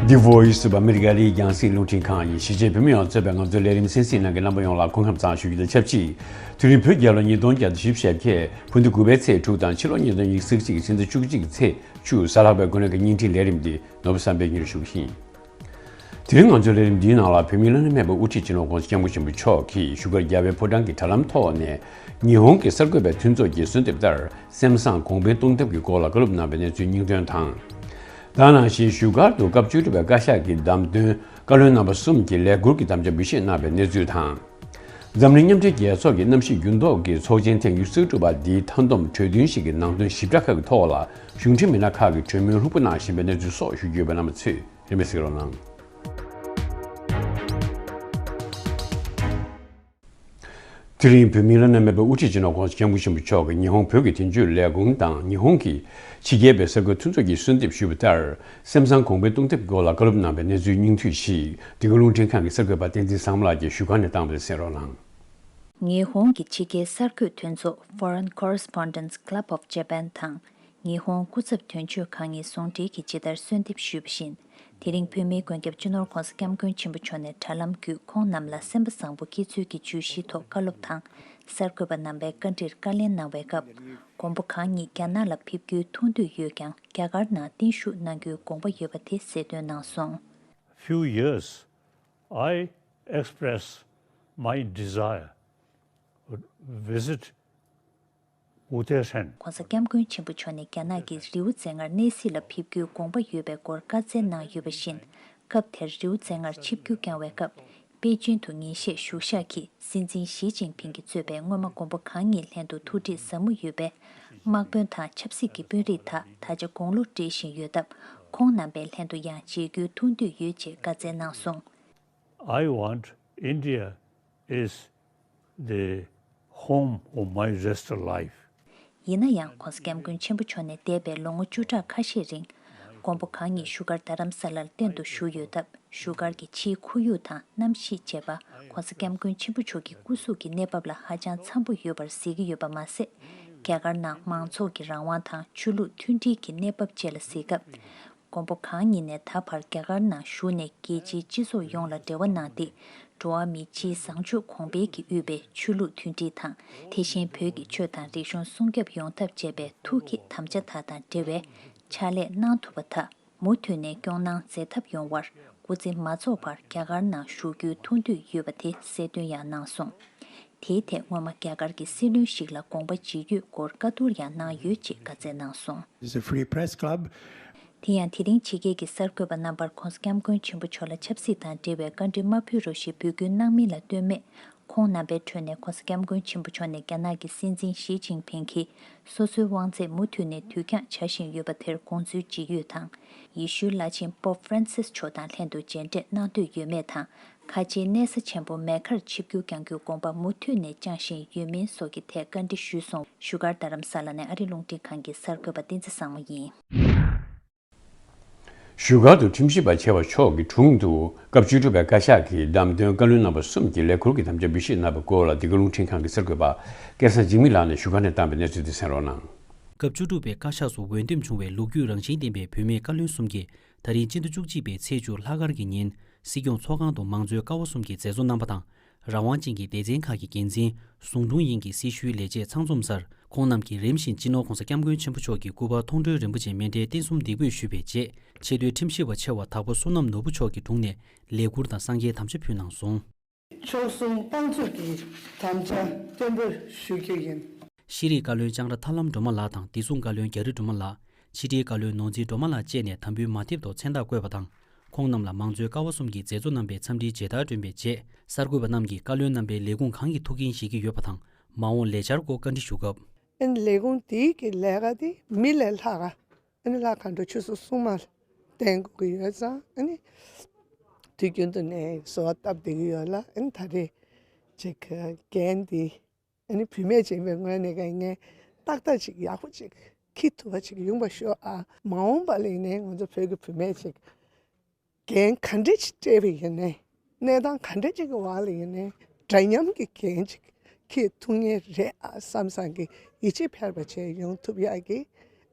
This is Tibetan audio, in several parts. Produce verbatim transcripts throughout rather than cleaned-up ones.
The Voice of America ལི་རྒྱང་སྲིང་རླུང་འཕྲིན་ཁང་ཡིན། གཞིས་བྱེས་བོད་མི་ཡོངས་གཙོས་པའི་ང་ཚོའི་ལས་རིམ་གསན་གཟིགས་གནང་མཁན་རྣམ་པ་ཡོངས་ལ་སྐུ་ཁམས་བཟང་ཞུ་རྒྱུ་དང་ཆབས་ཅིག་དེ་རིང་བོད་རྒྱལ་ལོ་ཉིས་སྟོང་བརྒྱ་དང་བཞི་བཅུ་ཞེ་བརྒྱད། བོད་ཟླ་དགུ་པའི་ཚེས་དྲུག་དང་ཕྱི་ལོ་ཉིས་སྟོང་ཉི་ཤུ་རྩ་གཅིག་ཕྱི་ཟླ་བཅུ་གཅིག་ཚེས་བཅུ། གཟའ་ལྷག་པའི་དགོང་དྲོ་གི་བརྙན་འཕྲིན་ལས་རིམ་འདི་ནོར་བུ་བསམ་འཕེལ་གཉེར་ཞུ་གི་ཡིན། དེ་རིང་ང་ཚོའི་ལས་རིམ་འདིའི་ནང་ལ་བོད་མིའི་བླ་ན་མེད་པའི་དབུ་ཁྲིད་སྤྱི་ནོར་༸གོང་ས་༸སྐྱབས་མགོན་ཆེན་པོ་མཆོག་གིས་བཞུགས་སྒར་རྒྱལ་བའི་ཕོ་བྲང་གི་དྲ་ལམ་ཐོག་ནས་ཉི་ཧོང་གི་གསར་འགོད་པའི་མཐུན་ཚོགས་ཀྱིས་གསོལ་འདེབས་ལྟར་སེམས་བཟང་གོང་འཕེལ་གཏོང་ཐབས་ཀྱི་སྐོར་ལ་བཀའ་སློབ་གནང་བའི་གནས་ཚུལ་སྙིང་དོན་དང་། ད་ག་ནང་བཞིན་བཞུགས་སྒར་དུ་སྐབས་བཅུ་དྲུག་པའི་བཀའ་ཤག་གི་བདམས་ཐོན་བཀའ་བློན་རྣམ་པ་གསུམ་གྱིས་ལས་འཁུར་གྱི་དམ་བཅའ་འབུལ་བཞེས་གནང་བའི་གནས་ཚུལ་དང་། འཛམ་གླིང་མཉམ་འབྲེལ་རྒྱལ་ཚོགས་ཀྱི་གནམ་གཤིས་འགྱུར་ལྡོག་གི་ཚོགས་ཆེན་ཐེངས་ཉི་ཤུ་རྩ་དྲུག་པ་འདིའི་མཐའ་བསྡོམས་གྲོས་མཐུན་ཞིག་གི་ནང་དོན་ཞིབ་ཕྲ་ཁག་གི་ཐོག་ལ་གཞུང་འབྲེལ་མི་སྣ་ཁག་གིས་གྲོས་མོལ་ལྷུག་པོ་གནང་བཞིན་པའི་གནས་ཚུལ་སོགས་ཞུ་རྒྱུ་ཡོད་པ་རྣམ་པ་ཚོས་རིན་མེད་གཟིགས་རོགས་གནང་། དེ་རིང་བོད་མིའི་བླ་ན་མེད་པའི་དབུ་ཁྲིད་སྤྱི་ནོར་༸གོང་ས་༸སྐྱབས་མགོན་ཆེན་པོ་མཆོག་གིས་ཉི་ཧོང་བོད་ཀྱི་དོན་གཅོད་ལས་ཁུངས་དང་ཉི་ཧོང་གི་ཕྱི་རྒྱལ་བའི་གསར་འགོད་མཐུན་ཚོགས་ཀྱིས་གསོལ་འདེབས་ཞུས་པ་ལྟར་སེམས་བཟང་གོང་འཕེལ་གཏོང་ཐབས་སྐོར་ལ་བཀའ་སློབ་གནང་བའི་གནས་ཚུལ་སྙིང་བསྡུས་ཤིག་འདི་ག་རླུང་འཕྲིན་ཁང་གི་གསར་འགོད་པ་བསྟན་འཛིན་བཟང་མོ་ལགས་ཀྱིས་བཞུགས་སྒར་ནས་བཏང་བ་དེ་གསན་རོགས་གནང་། ཉི་ཧོང་གི་ཕྱི་རྒྱལ་གསར་འགོད་མཐུན་ཚོགས་Foreign Correspondents Club of Japan དང་ཉི་ཧོང་སྐུ་ཚབ་དོན་གཅོད་ཁང་གཉིས་ཟུང་འབྲེལ་གྱིས་ཇི་ལྟར་གསོལ་འདེབས་ཞུས་པ་བཞིན། དེ་རིང་བོད་མིའི་མགོན་སྐྱབས་སྤྱི་ནོར་༸གོང་ས་༸སྐྱབས་མགོན་ཆེན་པོ་མཆོག་ནས་དྲ་ལམ་བརྒྱུད་ཁོང་རྣམས་ལ་སེམས་པ་བཟང་པོ་སྐྱེ་ཚུལ་གྱི་བརྗོད་གཞིའི་ཐོག་བཀའ་སློབ་དང་། གསར་འགོད་པ་རྣམ་པའི་བཀའ་འདྲིར་བཀའ་ལན་གནང་བའི་སྐབས། མགོན་པོ་གང་ཉིད་རྒྱ་ནག་ལ་ཕེབས་རྒྱུའི་ཐུགས་འདོད་ཡོད་ཀྱང་རྒྱ་གར་ནང་བརྟན་བཞུགས་གནང་རྒྱུའི་དགོངས་པ་ཡོད་པ་དེ་གསལ་སྟོན་གནང་སོང་། Few years, I express my desire to visit Wu Tei Shan. ༸གོང་ས་༸སྐྱབས་མགོན་ཆེན་པོ་མཆོག་ནས་རྒྱ་ནག་གི་རི་བོ་རྩེ་ལྔར་གནས་གཟིགས་ལ་ཕེབས་རྒྱུའི་དགོངས་པ་ཡོད་པའི་སྐོར་བཀའ་སྩལ་གནང་ཡོད་པ་བཞིན། སྐབས་དེར་རི་བོ་རྩེ་ལྔར་ཆིབས་བསྒྱུར་བསྐྱངས་པའི་སྐབས། པེ་ཅིན་དུ་ཉིན་ཤས་བཞུགས་ཞག་གིས་སྲིད་འཛིན་ཞི་ཅིན་ཕིང་གིས་གཙོས་པའི་སྔོན་མ་མགོན་པོ་གང་ཉིད་ལྷན་དུ་ཐུགས་འདྲིས་ཟབ་མོ་ཡོད་པས། དམག་དཔོན་དང་ཆབ་སྲིད་ཀྱི་དཔོན་རིགས་དག་ད་ཆ་དགུང་ལོ་བགྲེས་བཞིན་ཡོད་སྟབས། ཁོང་རྣམ་པའི་ལྷན་དུ་ཡང་མཇལ་རྒྱུའི་ཐུགས་འདོད་ཡོད་ཅེས་བཀའ་སྩལ་གནང་སོང་། I want India is the home of my rest of life. ཡིན་ན་ཡང་༸གོང་ས་༸སྐྱབས་མགོན་ཆེན་པོ་མཆོག་ནས་འདས་པའི་ལོ་ངོ་བཅུ་ཕྲག་ཁ་ཤས་རིང་། མགོན་པོ་གང་ཉིད་བཞུགས་སྒར་རྡ་རམ་ས་ལར་གཏན་དུ་བཞུགས་ཡོད་སྟབས། བཞུགས་སྒར་གྱི་ཕྱིའི་ཁོར་ཡུག་དང་གནམ་གཤིས་བཅས་པ་༸གོང་ས་༸སྐྱབས་མགོན་ཆེན་པོ་མཆོག་གི་སྐུ་གཟུགས་ཀྱི་གནས་བབ་ལ་ཧ་ཅང་འཚམ་པོ་ཡོད་པར་གཟིགས་ཀྱི་ཡོད་པ་མ་ཟད། རྒྱ་གར་ནང་མང་ཚོགས་ཀྱི་རང་དབང་དང་ཆོས་ལུགས་མཐུན་སྒྲིལ་གྱི་གནས་བབ་བཅས་ལ་གཟིགས་སྐབས། མགོན་པོ་གང་ཉིད་ནས་ད་བར་རྒྱ་གར་ནང་བཞུགས་ནས་རྒྱལ་སྤྱིའི་སྤྱི་ཚོགས་ཡོངས་ལ་འབྲེལ་བ་གནང་སྟེ། འགྲོ་བ་མིའི་སྤྱིའི་བཟང་སྤྱོད་གོང་འཕེལ་གྱིས་དབུས་པའི་ཆོས་ལུགས་མཐུན་སྒྲིལ་དང་། དེ་བཞིན་བོད་ཀྱི་ཆོས་དང་རིག་གཞུང་སྲུང་སྐྱོབ་ཡོང་ཐབས་བཅས་པའི་ཐུགས་བསྐྱེད་དམ་བཅའ་དག་དང་འབྲེལ་བའི་ཕྱག་ལས་གནང་ཐུབ་པ་དག་མུ་མཐུད་ནས་སྐྱོང་གནང་མཛད་ཐབས་ཡོང་བར་སྐུ་ཚེ་མ་རྫོགས་བར་རྒྱ་གར་ནང་བཞུགས་རྒྱུའི་ཐུགས་འདོད་ཡོད་པ་དེ་གསལ་སྟོན་ཡང་གནང་སོང་། དེའི་ཐད་སྔོན་མ་རྒྱ་གར་གྱི་སྲིད་བློན་ཞིག་ལ་དགོངས་པ་ཇི་ཡོད་སྐོར་བཀའ་བསྡུར་ཡང་གནང་ཡོད་ཅེས་བཀའ་སྩལ་གནང་སོང་། It's a free press club. དེ་ཡང་དེ་རིང་ཕྱི་རྒྱལ་གྱི་གསར་འགོད་པ་རྣམ་པར་༸གོང་ས་༸སྐྱབས་མགོན་ཆེན་པོ་མཆོག་ལ་ཆབ་སྲིད་དང་འབྲེལ་བའི་བཀའ་འདྲི་མ་ཕུལ་རོགས་ཞེས་འབོད་སྐུལ་གནང་མིན་ལ་ལྟོས་མེད། ཁོང་རྣམ་པའི་ཁྲོད་ནས་༸གོང་ས་༸སྐྱབས་མགོན་ཆེན་པོ་མཆོག་ནས་རྒྱ་ནག་གི་སྲིད་འཛིན་ཞི་ཅིན་ཕིང་གིས་སོ་སོའི་དབང་ཚད་མུ་མཐུད་ནས་དུས་འགྱངས་བྱ་བཞིན་ཡོད་པ་དེར་དགོངས་ཚུལ་ཇི་ཡོད་དང་། ཡེ་ཤུའི་བླ་ཆེན་པོབ་ཧྥ་རན་སིས་མཆོག་དང་ལྷན་དུ་མཇལ་འཕྲད་གནང་འདོད་ཡོད་མེད་དང་། ཁ་ཆེའི་གནས་ས་ཆེན་པོ་མེ་ཁར་ཆིབས་བསྒྱུར་བསྐྱང་རྒྱུའི་དགོངས་པ་མུ་མཐུད་ནས་བཅངས་བཞིན་ཡོད་མིན་སོགས་ཀྱི་ཐད་བཀའ་འདྲི་ཞུས་སོང་། བཞུགས་སྒར་རྡ་རམ་ས་ལ་ནས་ཨ་རི་རླུང་འཕྲིན་ཁང་གི་གསར་འགོད་པ་བསྟན་འཛིན་བཟང་མོ་ཡིན། བཞུགས་སྒར་དུ་ཁྲིམས་ཞིབ་པ་ཆེ་བ་མཆོག་གི་དྲུང་དུ་སྐབས་བཅུ་དྲུག་པའི་བཀའ་ཤག་གི་བདམས་ཐོན་བཀའ་བློན་རྣམ་པ་གསུམ་གྱིས་ལས་འཁུར་གྱི་དམ་བཅའ་འབུལ་བཞེས་གནང་བའི་སྐོར་ལ་འདི་ག་རླུང་འཕྲིན་ཁང་གི་གསར་འགོད་པ་སྐལ་བཟང་འཇིགས་མེད་ལགས་ནས་བཞུགས་སྒར་ནས་བཏང་བའི་གནས་ཚུལ་དེ་གསན་རོགས་གནང་། སྐབས་བཅུ་དྲུག་པའི་བཀའ་ཤག་སུ་འོས་འདེམས་བྱུང་བའི་ལོ་རྒྱུས་རང་བཞིན་ལྡན་པའི་བུད་མེད་བཀའ་བློན་གསུམ་གྱིས་ད་རིང་སྤྱི་ཟླ་བཅུ་གཅིག་པའི་ཚེས་བཅུ་ལྷག་དཀར་གྱི་ཉིན་སྲིད་སྐྱོང་ཚོགས་ཁང་དུ་མང་གཙོའི་ཀ་བ་གསུམ་གྱི་མཛད་གཙོ་རྣམ་པ་དང་། རང་དབང་ཅན་གྱི་སྡེ་ཚན་ཁག་གི་འགན་འཛིན། ཟུང་དྲུང་ཡིན་གྱི་སྲི་ཞུའི་ལས་བྱེད་ཚང་འཛོམས་སར་ཁོང་རྣམས་ཀྱིས་རིམ་བཞིན་སྤྱི་ནོར་༸གོང་ས་༸སྐྱབས་མགོན་ཆེན་པོ་མཆོག་གི་སྐུ་པར་མཐོང་གྲོལ་རིན་པོ་ཆེའི་མཎྜལ་རྟེན་གསུམ་འདེགས་འབུལ་ཞུས་པའི་རྗེས་ཆེས་མཐོའི་ཁྲིམས་ཞིབ་པ་ཆེ་བ་དྭགས་པོ་བསོད་ནམས་ནོར་བུ་མཆོག་གི་དྲུང་ནས་ལས་འཁུར་དང་སངས་རྒྱས་དམ་བཅའ་ཕུལ་གནང་སོང་། མཆོག་གསུམ་དཔང་བཙུགས་ཀྱི་དམ་བཅའ་བརྟན་པོ་ཞུ་རྒྱུ་ཡིན། ཤེས་རིག་བཀའ་བློན་ལྕང་ར་ཐར་ལམ་སྒྲོལ་མ་ལགས་དང་བདེ་སྲུང་བཀའ་བློན་རྒྱ་རི་སྒྲོལ་མ་ལགས། ཕྱི་དྲིལ་བཀའ་བློན་ནོར་འཛིན་སྒྲོལ་མ་ལགས་བཅས་ནས་དམ་འབུལ་མ་ཐེབས་ཐོག་མཚན་རྟགས་བཀོད་པ་དང་། ཁོང་རྣམས་ལ་མང་གཙོའི་ཀ་བ་གསུམ་གྱི་མཛད་གཙོ་རྣམ་པའི་འཚམས་འདྲིའི་མཇལ་དར་བསྒྲོན་པའི་རྗེས་གསར་འགོད་པ་རྣམས་ཀྱིས་བཀའ་བློན་རྣམ་པའི་ལས་ཁུངས་གང་གི་ཐུགས་འགན་བཞེས་ཀྱི་ཡོད་པ་དང་། མ་འོངས་ལས་འཆར་སྐོར་བཀའ་འདྲི་ཞུ་སྐབས། ཨ་ནི་ལས་ཁུངས་དེའི་གི་ལས་ཀ་དེ་མི་ལས་ལྷག་ག་ཨ་ནི་ལྷག་ག་འགྲོ་ཆུ་ཚོད་གསུམ་མ་བསྟན་དགོས་ཀྱི་ཡོད་ཙང་། ཨ་ནི་དུས་རྒྱུན་དུ་ནས་གསོལ་བ་བཏབ་བསྡད་ཀྱི་ཡོད་ལ། ཨ་ནི་ད་རེས་ཅིག་འགན་དེ། ཨ་ནི་བུད་མེད་ཅིག་ཡིན་པའི་ངོས་ནས་ཀྱང་ངས་ཏག་ཏག་ཅིག་ཡག་པོ་ཅིག་འཁྱེར་ཐུབ་པ་ཅིག་ཡོང་བ་ཤོག་ཨ། མ་འོངས་པ་ལ་ཡིན་ནའི་ང་ཚོ་བོད་ཀྱི་བུད་མེད་ཅིག་འགན་ག་འདྲ་ཅིག་སྤྲད་པ་ཡིན་ནའི། གནས་སྟངས་ག་འདྲ་ཅིག་གི་འོག་ལ་ཡིན་ནའི། འདྲ་མཉམ་གྱི་འགན་ཅིག་འཁྱེར་ཐུབ་ངེས་རེད་ཨ་བསམ་བསམ་གྱི་ཡིད་ཆེས་འཕེར་བ་བྱས་ཡོང་ཐུབ་ཡག་གི་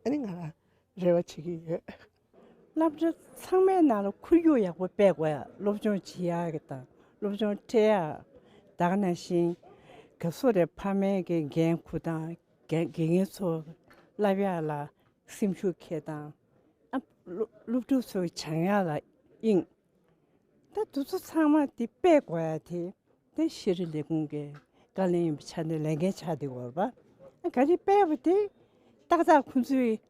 ཨ་ནི་ང་རང་རེ་བ་བྱེད་ཀྱི་ཡོད། སློབ་གྲྭ་ཚང་མའི་ནང་ལ་ཁོར་ཡུག་ཡག་པོ་སྤེལ་དགོས་ཡ། སློབ་སྦྱོང་བྱེད་ཡག་གི་དང་སློབ་སྦྱོང་སྤྲད་ཡག་ད་ག་ནང་བཞིན་ག་སོ་རེ་ཕ་མའི་གི་འགན་ཁུར་དང་དགེ་དགེ་རྒན་ཚོ་བསླབ་ཡག་ལ་སེམས་ཤུགས་འཁྱེར་དང་ཨ་སློབ་སློབ་ཕྲུག་ཚོའི་སྦྱང་ཡག་ལ་དབྱིངས། ད་དུ་ཚོ་ཚང་མ་དེ་སྤེལ་དགོས་ཡ་དེ་དེ་ཤེས་རིག་ལས་ཁུངས་ཀྱི་བཀའ་བློན་ཡིན་པའི་ཆ་ནས་ལས་འགན་ཆགས་བསྡད་ཡོད་རེད་པ། ག་རེ་སྤེལ་བ་དེ་ཏག་ཏག་ཁོང་ཚོས་བྱེད་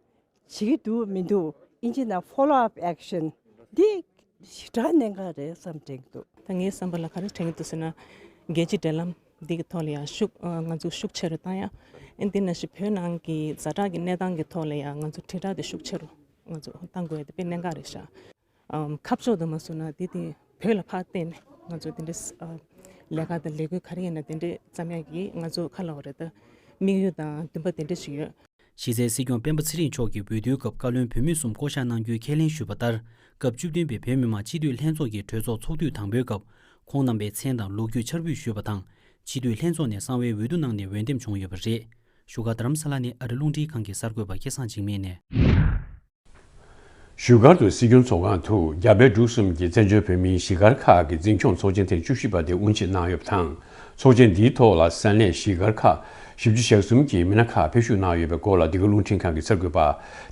ཀྱི་འདུག་མི་འདུག་ཨིན་ཇི་ནང་follow up action འདི་ཞེ་དྲག་གནད་འགག་རེད་བསམ་དྲན་གྱི་འདུག་ད་ངའི་བསམ་པ་ལ་ག་རེ་དྲན་གྱི་འདུག་ཟེར་ན། རྒྱལ་སྤྱིའི་འབྲེལ་ལམ་འདི་གི་ཐོག་ལ་ཡང་ཤུགས་ཨ་ང་ཚོས་ཤུགས་ཆེ་རུ་བཏང་ཡ། ཨ་འདི་ནང་བཞིན་བོད་ནང་གི་ཛ་དྲག་གི་གནས་སྟངས་ཀྱི་ཐོག་ལ་ཡང་ང་ཚོ་དྲིལ་བསྒྲགས་དེ་ཤུགས་ཆེ་རུ་ང་ཚོ་བཏང་དགོས་ཡ་དེ་དཔེ་གནད་འགག་རེད་ཤག་ཨམ་ཁ་ཕྱོགས་དུ་མ་བཟུང་ན་དེ་དེ་བོད་ལ་ཕར་བལྟས་ནས་ང་ཚོ་དེ་འདྲའི་ཨ་ལས་ཀ་དང་ལས་འགུལ་ག་རེ་ཡིན་ན་དེ་འདྲའི་བརྩམ་ཡག་གི་ང་ཚོ་ཁ་ལ་འོ་རེད་ད་དམིགས་ཡུལ་དང་འདུན་པ་དེ་འདྲ་ཞིག་ཡོད། གཞི་རྩའི་སྲིད་སྐྱོང་སྤེན་པ་ཚེ་རིང་མཆོག་གིས་འོས་བསྡུའི་སྐབས་བཀའ་བློན་བོད་མི་གསུམ་བསྐོ་གཞག་གནང་རྒྱུའི་ཁས་ལེན་ཞུས་པ་ལྟར། སྐབས་བཅུ་བདུན་པའི་བོད་མི་མང་སྤྱི་འཐུས་ལྷན་ཚོགས་ཀྱི་གྲོས་ཚོགས་ཚོགས་དུས་དང་པོའི་སྐབས་ཁོང་རྣམ་པའི་མཚན་དང་ལོ་རྒྱུས་ཕྱག་ཕུལ་ཞུས་པ་དང་། སྤྱི་འཐུས་ལྷན་ཚོགས་ནས་གསང་བའི་འོས་བསྡུ་གནང་ནས་འོས་འདེམས་བྱུང་ཡོད་པ་རེད། བཞུགས་སྒར་རྡ་རམ་ས་ལ་ནས་ཨ་རི་རླུང་འཕྲིན་ཁང་གི་གསར་འགོད་པ་སྐལ་བཟང་འཇིགས་མེད་ནས། བཞུགས་སྒར་དུ་སྲིད་སྐྱོང་ཚོགས་ཁང་དུ་རྒྱ་བལ་འབྲུག་གསུམ་གྱི་བཙན་བྱོལ་བོད་མིའི་གཞིས་སྒར་ཁག་གི་འཛིན་སྐྱོང་ཚོགས་ཆེན་ཐེངས་བཅུ་བཞི་པ་དེ་དབུ་འབྱེད་གནང་ཡོད་པ་དང་། ཚོགས་ཆེན་འདིའི་ཐོག་ལ་ས་གནས་གཞིས་སྒར་ཁག་བཞི་བཅུ་ཞེ་གསུམ་གྱི་མི་སྣ་ཁག་ཕེབས་ཞུགས་གནང་ཡོད་པའི་སྐོར་ལ་འདི་ག་རླུང་འཕྲིན་ཁང་གི་གསར་འགོད་པ་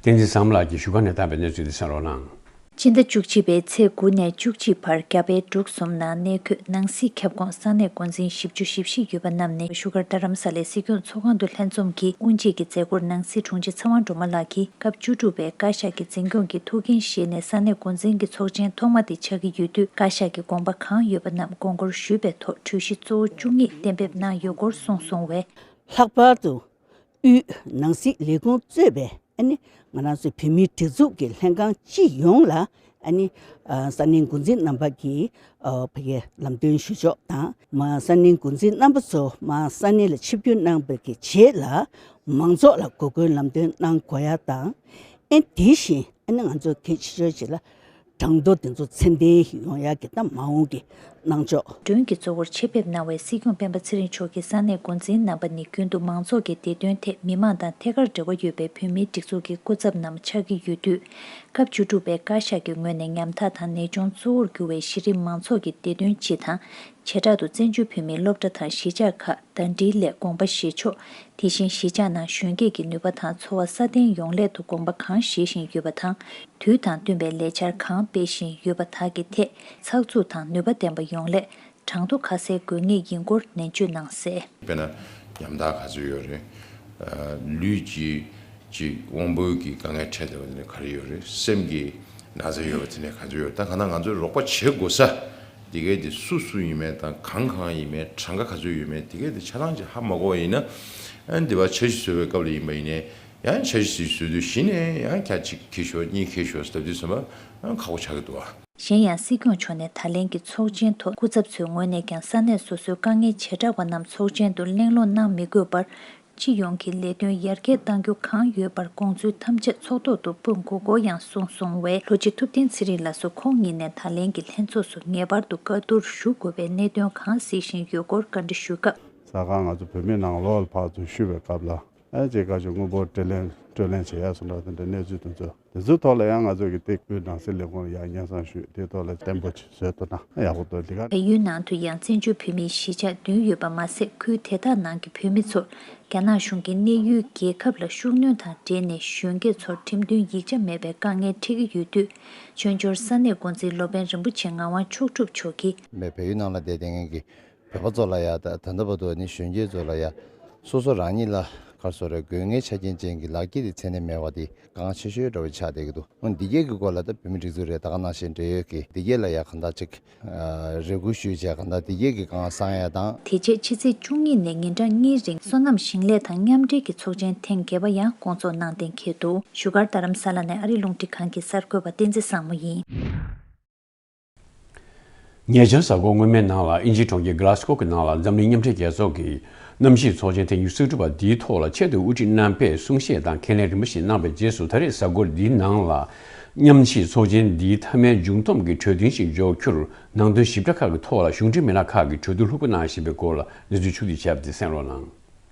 བསྟན་འཛིན་བཟང་མོ་ལགས་ཀྱིས་བཞུགས་སྒར་ནས་བཏང་བའི་གནས་ཚུལ་དེ་གསན་རོགས་གནང་། སྤྱི་ཟླ་བཅུ་གཅིག་པའི་ཚེས་དགུ་ནས་བཅུ་གཅིག་བར་རྒྱ་བལ་འབྲུག་གསུམ་ནང་གནས་འཁོད་ནང་སྲིད་ཁྱབ་ཁོངས་ས་གནས་འགོ་འཛིན་བཞི་བཅུ་ཞེ་བཞི་ཡོད་པ་རྣམས་ནས་བཞུགས་སྒར་རྡ་རམ་ས་ལའི་སྲིད་སྐྱོང་ཚོགས་ཁང་དུ་ལྷན་འཛོམས་ཀྱིས་དབུ་འབྱེད་ཀྱི་མཛད་སྒོར་ནང་སྲིད་དྲུང་ཆེ་ཚེ་དབང་སྒྲོལ་མ་ལགས་ཀྱིས་སྐབས་བཅུ་དྲུག་པའི་བཀའ་ཤག་གི་འཛིན་སྐྱོང་གི་ཐུགས་འགན་བཞེས་ནས་ས་གནས་འགོ་འཛིན་གྱི་ཚོགས་ཆེན་ཐོག་མ་དེ་ཆགས་ཀྱི་ཡོད་དུས། བཀའ་ཤག་གི་དགོངས་པ་གང་ཡོད་པ་རྣམས་དགོངས་སྐོར་ཞུས་པའི་ཐོག་གྲོས་གཞི་གཙོ་བོ་བཅུ་གཉིས་གཏན་འབེབས་གནང་ཡོད་སྐོར་གསུངས་སོང་བས། ལྷག་པར་དུ། དབུས་ནང་སྲིད་ལས་ཁུངས་གཙོས་པའི་ཨ་ནི་ང་རང་ཚོའི་བོད་མིའི་སྒྲིག་འཛུགས་ཀྱི་ལྷན་ཁང་སྤྱི་ཡོངས་ལ་ཨ་ནི་ཨ་ས་གནས་འགོ་འཛིན་རྣམ་པ་གིས་ཨ་ཕ་གིའི་ལམ་སྟོན་ཞུ་ཕྱོགས་དང་མ་ས་གནས་འགོ་འཛིན་རྣམ་པ་ཚོ་མ་ས་གནས་ལ་ཆིབས་བསྒྱུར་གནང་བའི་གི་རྗེས་ལ་མང་ཚོགས་ལ་འགོ་སྐོན་ལམ་སྟོན་གནང་དགོས་ཡ་དང་ཨེ་དེ་བཞིན་ཨ་ནི་ང་ཚོ་གལ་ཆེ་ཤོས་ཅིག་ལ། གྲངས་ཐོ་དེ་ཚོ་ཚད་ལྡན་ཡོང་ཡག་གི་ད་མ་འོངས་ཀྱི་གནང་ཕྱོགས། མགྲོན་གྱི་གཙོ་བོར་ཆེད་ཕེབས་གནང་བའི་སྲིད་སྐྱོང་སྤེན་པ་ཚེ་རིང་མཆོག་གིས་ས་གནས་འགོ་འཛིན་རྣམ་པ་ནི་རྒྱུན་དུ་མང་ཚོགས་ཀྱི་བདེ་དོན་ཐད་མི་མང་དང་ཐད་ཀར་འབྲེལ་བ་ཡོད་པའི་བོད་མིའི་སྒྲིག་འཛུགས་ཀྱི་སྐུ་ཚབ་རྣམས་ཆགས་ཀྱི་ཡོད་དུས། སྐབས་བཅུ་དྲུག་པའི་བཀའ་ཤག་གི་ངོས་ནས་ཉམ་ཐག་དང་ནད་གཅོང་གཙོ་བོར་གྱུར་བའི་གཞི་རིམ་མང་ཚོགས་ཀྱི་བདེ་དོན་སྤྱི་དང་། བྱེ་བྲག་ཏུ་བཙན་བྱོལ་བོད་མིའི་སློབ་གྲྭ་དང་གཞིས་ཆགས་ཁག་ཟླ་སྒྲིལ་སླད་དགོངས་པ་བཞེས་ཕྱོགས། དེ་བཞིན་གཞིས་ཆགས་ནང་གཞོན་སྐྱེས་ཀྱི་ནུས་པ་དང་འཚོ་བ་སྲ་བརྟན་ཡོང་སླད་དུ་དགོངས་པ་གང་བཞེས་བཞིན་ཡོད་པ་དང་། དུས་དང་བསྟུན་པའི་ལས་འཆར་གང་སྤེལ་བཞིན་ཡོད་པ་དག་གི་ཐད་ཚགས་ཚུད་དང་ནུས་པ་ལྡན་པ་ཡོང་སླད་གྲངས་ཐོ་ཁ་གསལ་དགོས་ངེས་ཡིན་སྐོར་ནན་བརྗོད་གནང་གསལ། དཔེར་ན་ཉམ་ཐག་ག་ཚོད་ཡོད་རེད། ཨ་ལུས་ཀྱི་ཅིག་དབང་པོའི་གི་དཀའ་ངལ་འཕྲད་བསྡད་པ་དེ་ནི་ག་རེ་ཡོད་རེད། སེམས་ཀྱི་ན་ཚ་ཡོད་པ་དེ་ནི་ག་ཚོད་ཡོད་རེད། ད་གང་ལྟར་ང་ཚོས་རོགས་པ་བྱེད་དགོས་ས་དེ་གས་དེ་སུ་སུ་ཡིན་མིན་དང་གང་གང་ཡིན་མིན་གྲངས་ཀ་ག་ཚོད་ཡོད་མིན་དེ་གས་དེ་ཆ་ཚང་ཅིག་ཧ་མ་གོ་བ་ཡིན་ན། ཨ་ནི་དེ་བ་འཆར་གཞི་བཟོ་བའི་སྐབས་ལ་ཡིན་པ་ཡིན་ནའི་ཡང་འཆར་གཞི་བཟོ་དུས་གཞི་ནས་ཡང་ཁྱ་གཅིག་འཁྱེར་ཤོག་གཉིས་འཁྱེར་ཤོག་ཟེར་དུས་ཙམ་པ་ཁག་པོ་ཆགས་ཀྱི་འདུག་བ། གཞན་ཡང་སྲིད་སྐྱོང་མཆོག་ནས་ད་ལན་གྱི་ཚོགས་ཆེན་ཐོག་སྐུ་ཚབ་ཚོའི་ངོས་ནས་ཀྱང་ས་གནས་སོ་སོའི་དཀའ་ངལ་བྱེ་བྲག་པ་རྣམས་ཚོགས་ཆེན་དུ་གླེང་སློང་གནང་མི་དགོས་པར། སྤྱི་ཡོངས་ཀྱི་ལས་དོན་ཡར་རྒྱས་གཏང་རྒྱུ་གང་ཡོད་པར་དགོངས་ཚུལ་ཐམས་ཅད་ཚོགས་ཐོག་ཏུ་སྤུངས་དགོས་སྐོར་ཡང་གསུངས་སོང་བས། ལྷོ་སྤྱི་ཐུབ་བསྟན་ཚེ་རིང་ལགས་སུ་ཁོང་ཉིད་ནས་ད་ལན་གྱི་ལྷན་ཚོགས་སུ་ངེས་པར་དུ་བཀའ་བསྡུར་ཞུ་དགོས་པའི་གནད་དོན་གང་གཟིགས་བཞིན་ཡོད་སྐོར་བཀའ་འདྲི་ཞུས་སྐབས། གསར་ཁང་ང་ཚོ་བོད་མི་ནང་ལོགས་ལ་ཕར་ཚུར་ཞུས་པའི་སྐབས་ལ། ཨ་ཅེ་བཀའ་ཤག་དངོས་པོ་སྤྲོད་ལེན་སྤྲོད་ལེན་བྱེད་ཡ་སོང་འདྲ་དེ་འདྲའི་གནས་ཚུལ་དེ་ཚོ་དེ་ཚོའི་ཐོག་ལ་ཡང་ང་ཚོ་གི་སྟེགས་བུའི་ནང་སྲིད་ལས་ཁུངས་ལ་ཡང་སྙན་སེང་ཞུས་དེའི་ཐོག་ལ་བརྟན་པོ་ཅིག་བཟོས་ཐུབ་ན་ཡག་པོ་འདུག་འདི་ག་བལ་ཡུལ་ནང་དུ་ཡང་བཙན་བྱོལ་བོད་མིའི་གཞིས་ཆགས་བདུན་ཡོད་པ་མ་ཟད་ཁུལ་དེ་དག་ནང་གི་བོད་མི་ཚོར་རྒྱ་ནག་གཞུང་གིས་གནས་ཡུལ་རྒྱལ་ཁབ་ལ་ཤུགས་སྣོན་དང་འབྲེལ་ནས་གཞོན་སྐྱེས་ཚོར་ཁྲིམས་མཐུན་ཡིག་ཆ་མེད་པའི་དཀའ་ངལ་འཕྲད་ཀྱི་ཡོད་དུས། བཙན་བྱོལ་ས་གནས་འགོ་འཛིན་སློབ་དཔོན་རིན་པོ་ཆེ་ངག་དབང་མཆོག་གྲུབ་མཆོག་གིས། བལ་ཡུལ་ནང་ལ་བསྡད་བསྡད་མཁན་གྱི་བོད་པ་ཚོ་ལ་ཡ་ད་ད་ལྟ་བར་དུ་ནི་གཞོན་སྐྱེས་ཚོ་ལ་ཡ་སོ་སོ་རང་ཉིད་ལ་ག་རེ་ཟེར་དགོས་རེད། དགོས་ངེས་ཆ་རྐྱེན་ཅན་གྱི་ལག་འཁྱེར་དེ་མཚན་ནས་མེད་པ་དེ་དཀའ་ངལ་ཆེ་ཤོས་འདྲ་བོ་ཆགས་བསྡད་ཀྱི་འདུག་འོ་འདི་གས་ཀྱི་སྐོར་ལ་ད་བོད་མི་སྒྲིག་འཛུགས་རེད། ད་ག་ནང་བཞིན་འབྲེལ་ཡོད་ཀྱི་འདི་གས་ལ་ཡ་གང་ལྟར་ཅིག་ཨ་རེ་སྐུལ་ཞུས་བྱས་གང་ལྟར་འདི་གས་ཀྱི་དཀའ་ངལ་སངས་ཡ་དང་། དེ་རྗེས་ཕྱི་ཚེས་བཅུ་གཉིས་ནས་ཉིན་གྲངས་གཉིས་རིང་སོ་ནམ་ཞིང་ལས་དང་མཉམ་འབྲེལ་གྱི་ཚོགས་ཆེན་ཐེངས་བརྒྱད་པ་ཡང་སྐོང་ཚོགས་གནང་གཏན་འཁེལ་འདུག་བཞུགས་སྒར་རྡ་རམ་ས་ལ་ནས་ཨ་རིའི་རླུང་འཕྲིན་ཁང་གི་གསར་འགོད་པ་བསྟན་འཛིན་བཟང་མོ་ཡིན། ཉེ་ཆར་གཟའ་འཁོར་སྔོན་མའི་ནང་ལ་དབྱིན་ཇིའི་གྲོང་ཁྱེར་གྷ་ལ་སྒོ་གི་ནང་ལ་འཛམ་གླིང་མཉམ་འབྲེལ་རྒྱལ་ཚོགས་ཀྱི་གནམ་གཤིས་ཚོགས་ཆེན་ཐེངས་ཉི་ཤུ་རྩ་དྲུག་པ་འདིའི་ཐོག་ལ་ཆེད་དུ་དབུ་ཁྲིད་རྣམ་པས་གསུང་བཤད་དང་ཁས་ལེན་རིམ་པ་ཞིག་གནང་བའི་རྗེས་སུ། ད་རེས་གཟའ་འཁོར་འདིའི་ནང་ལ་མཉམ་གཤིས་ཚོགས་ཆེན་འདིའི་མཐའ་མའི་མཇུག་བསྡོམས་ཀྱི་གྲོས་མཐུན་ཞིག་འཇོག་རྒྱུར་ནང་དོན་ཞིབ་ཕྲ་ཁག་གི་ཐོག་ལ་གཞུང་འབྲེལ་མི་སྣ་ཁག་གིས་གྲོས་བསྡུར་ལྷུག་པོ་གནང་བཞིན་པའི་སྐོར་ལ་གནས་ཚུལ་ཕྱོགས་བསྡུས་བྱས་པ་དེ་གསན་རོགས་གནང་།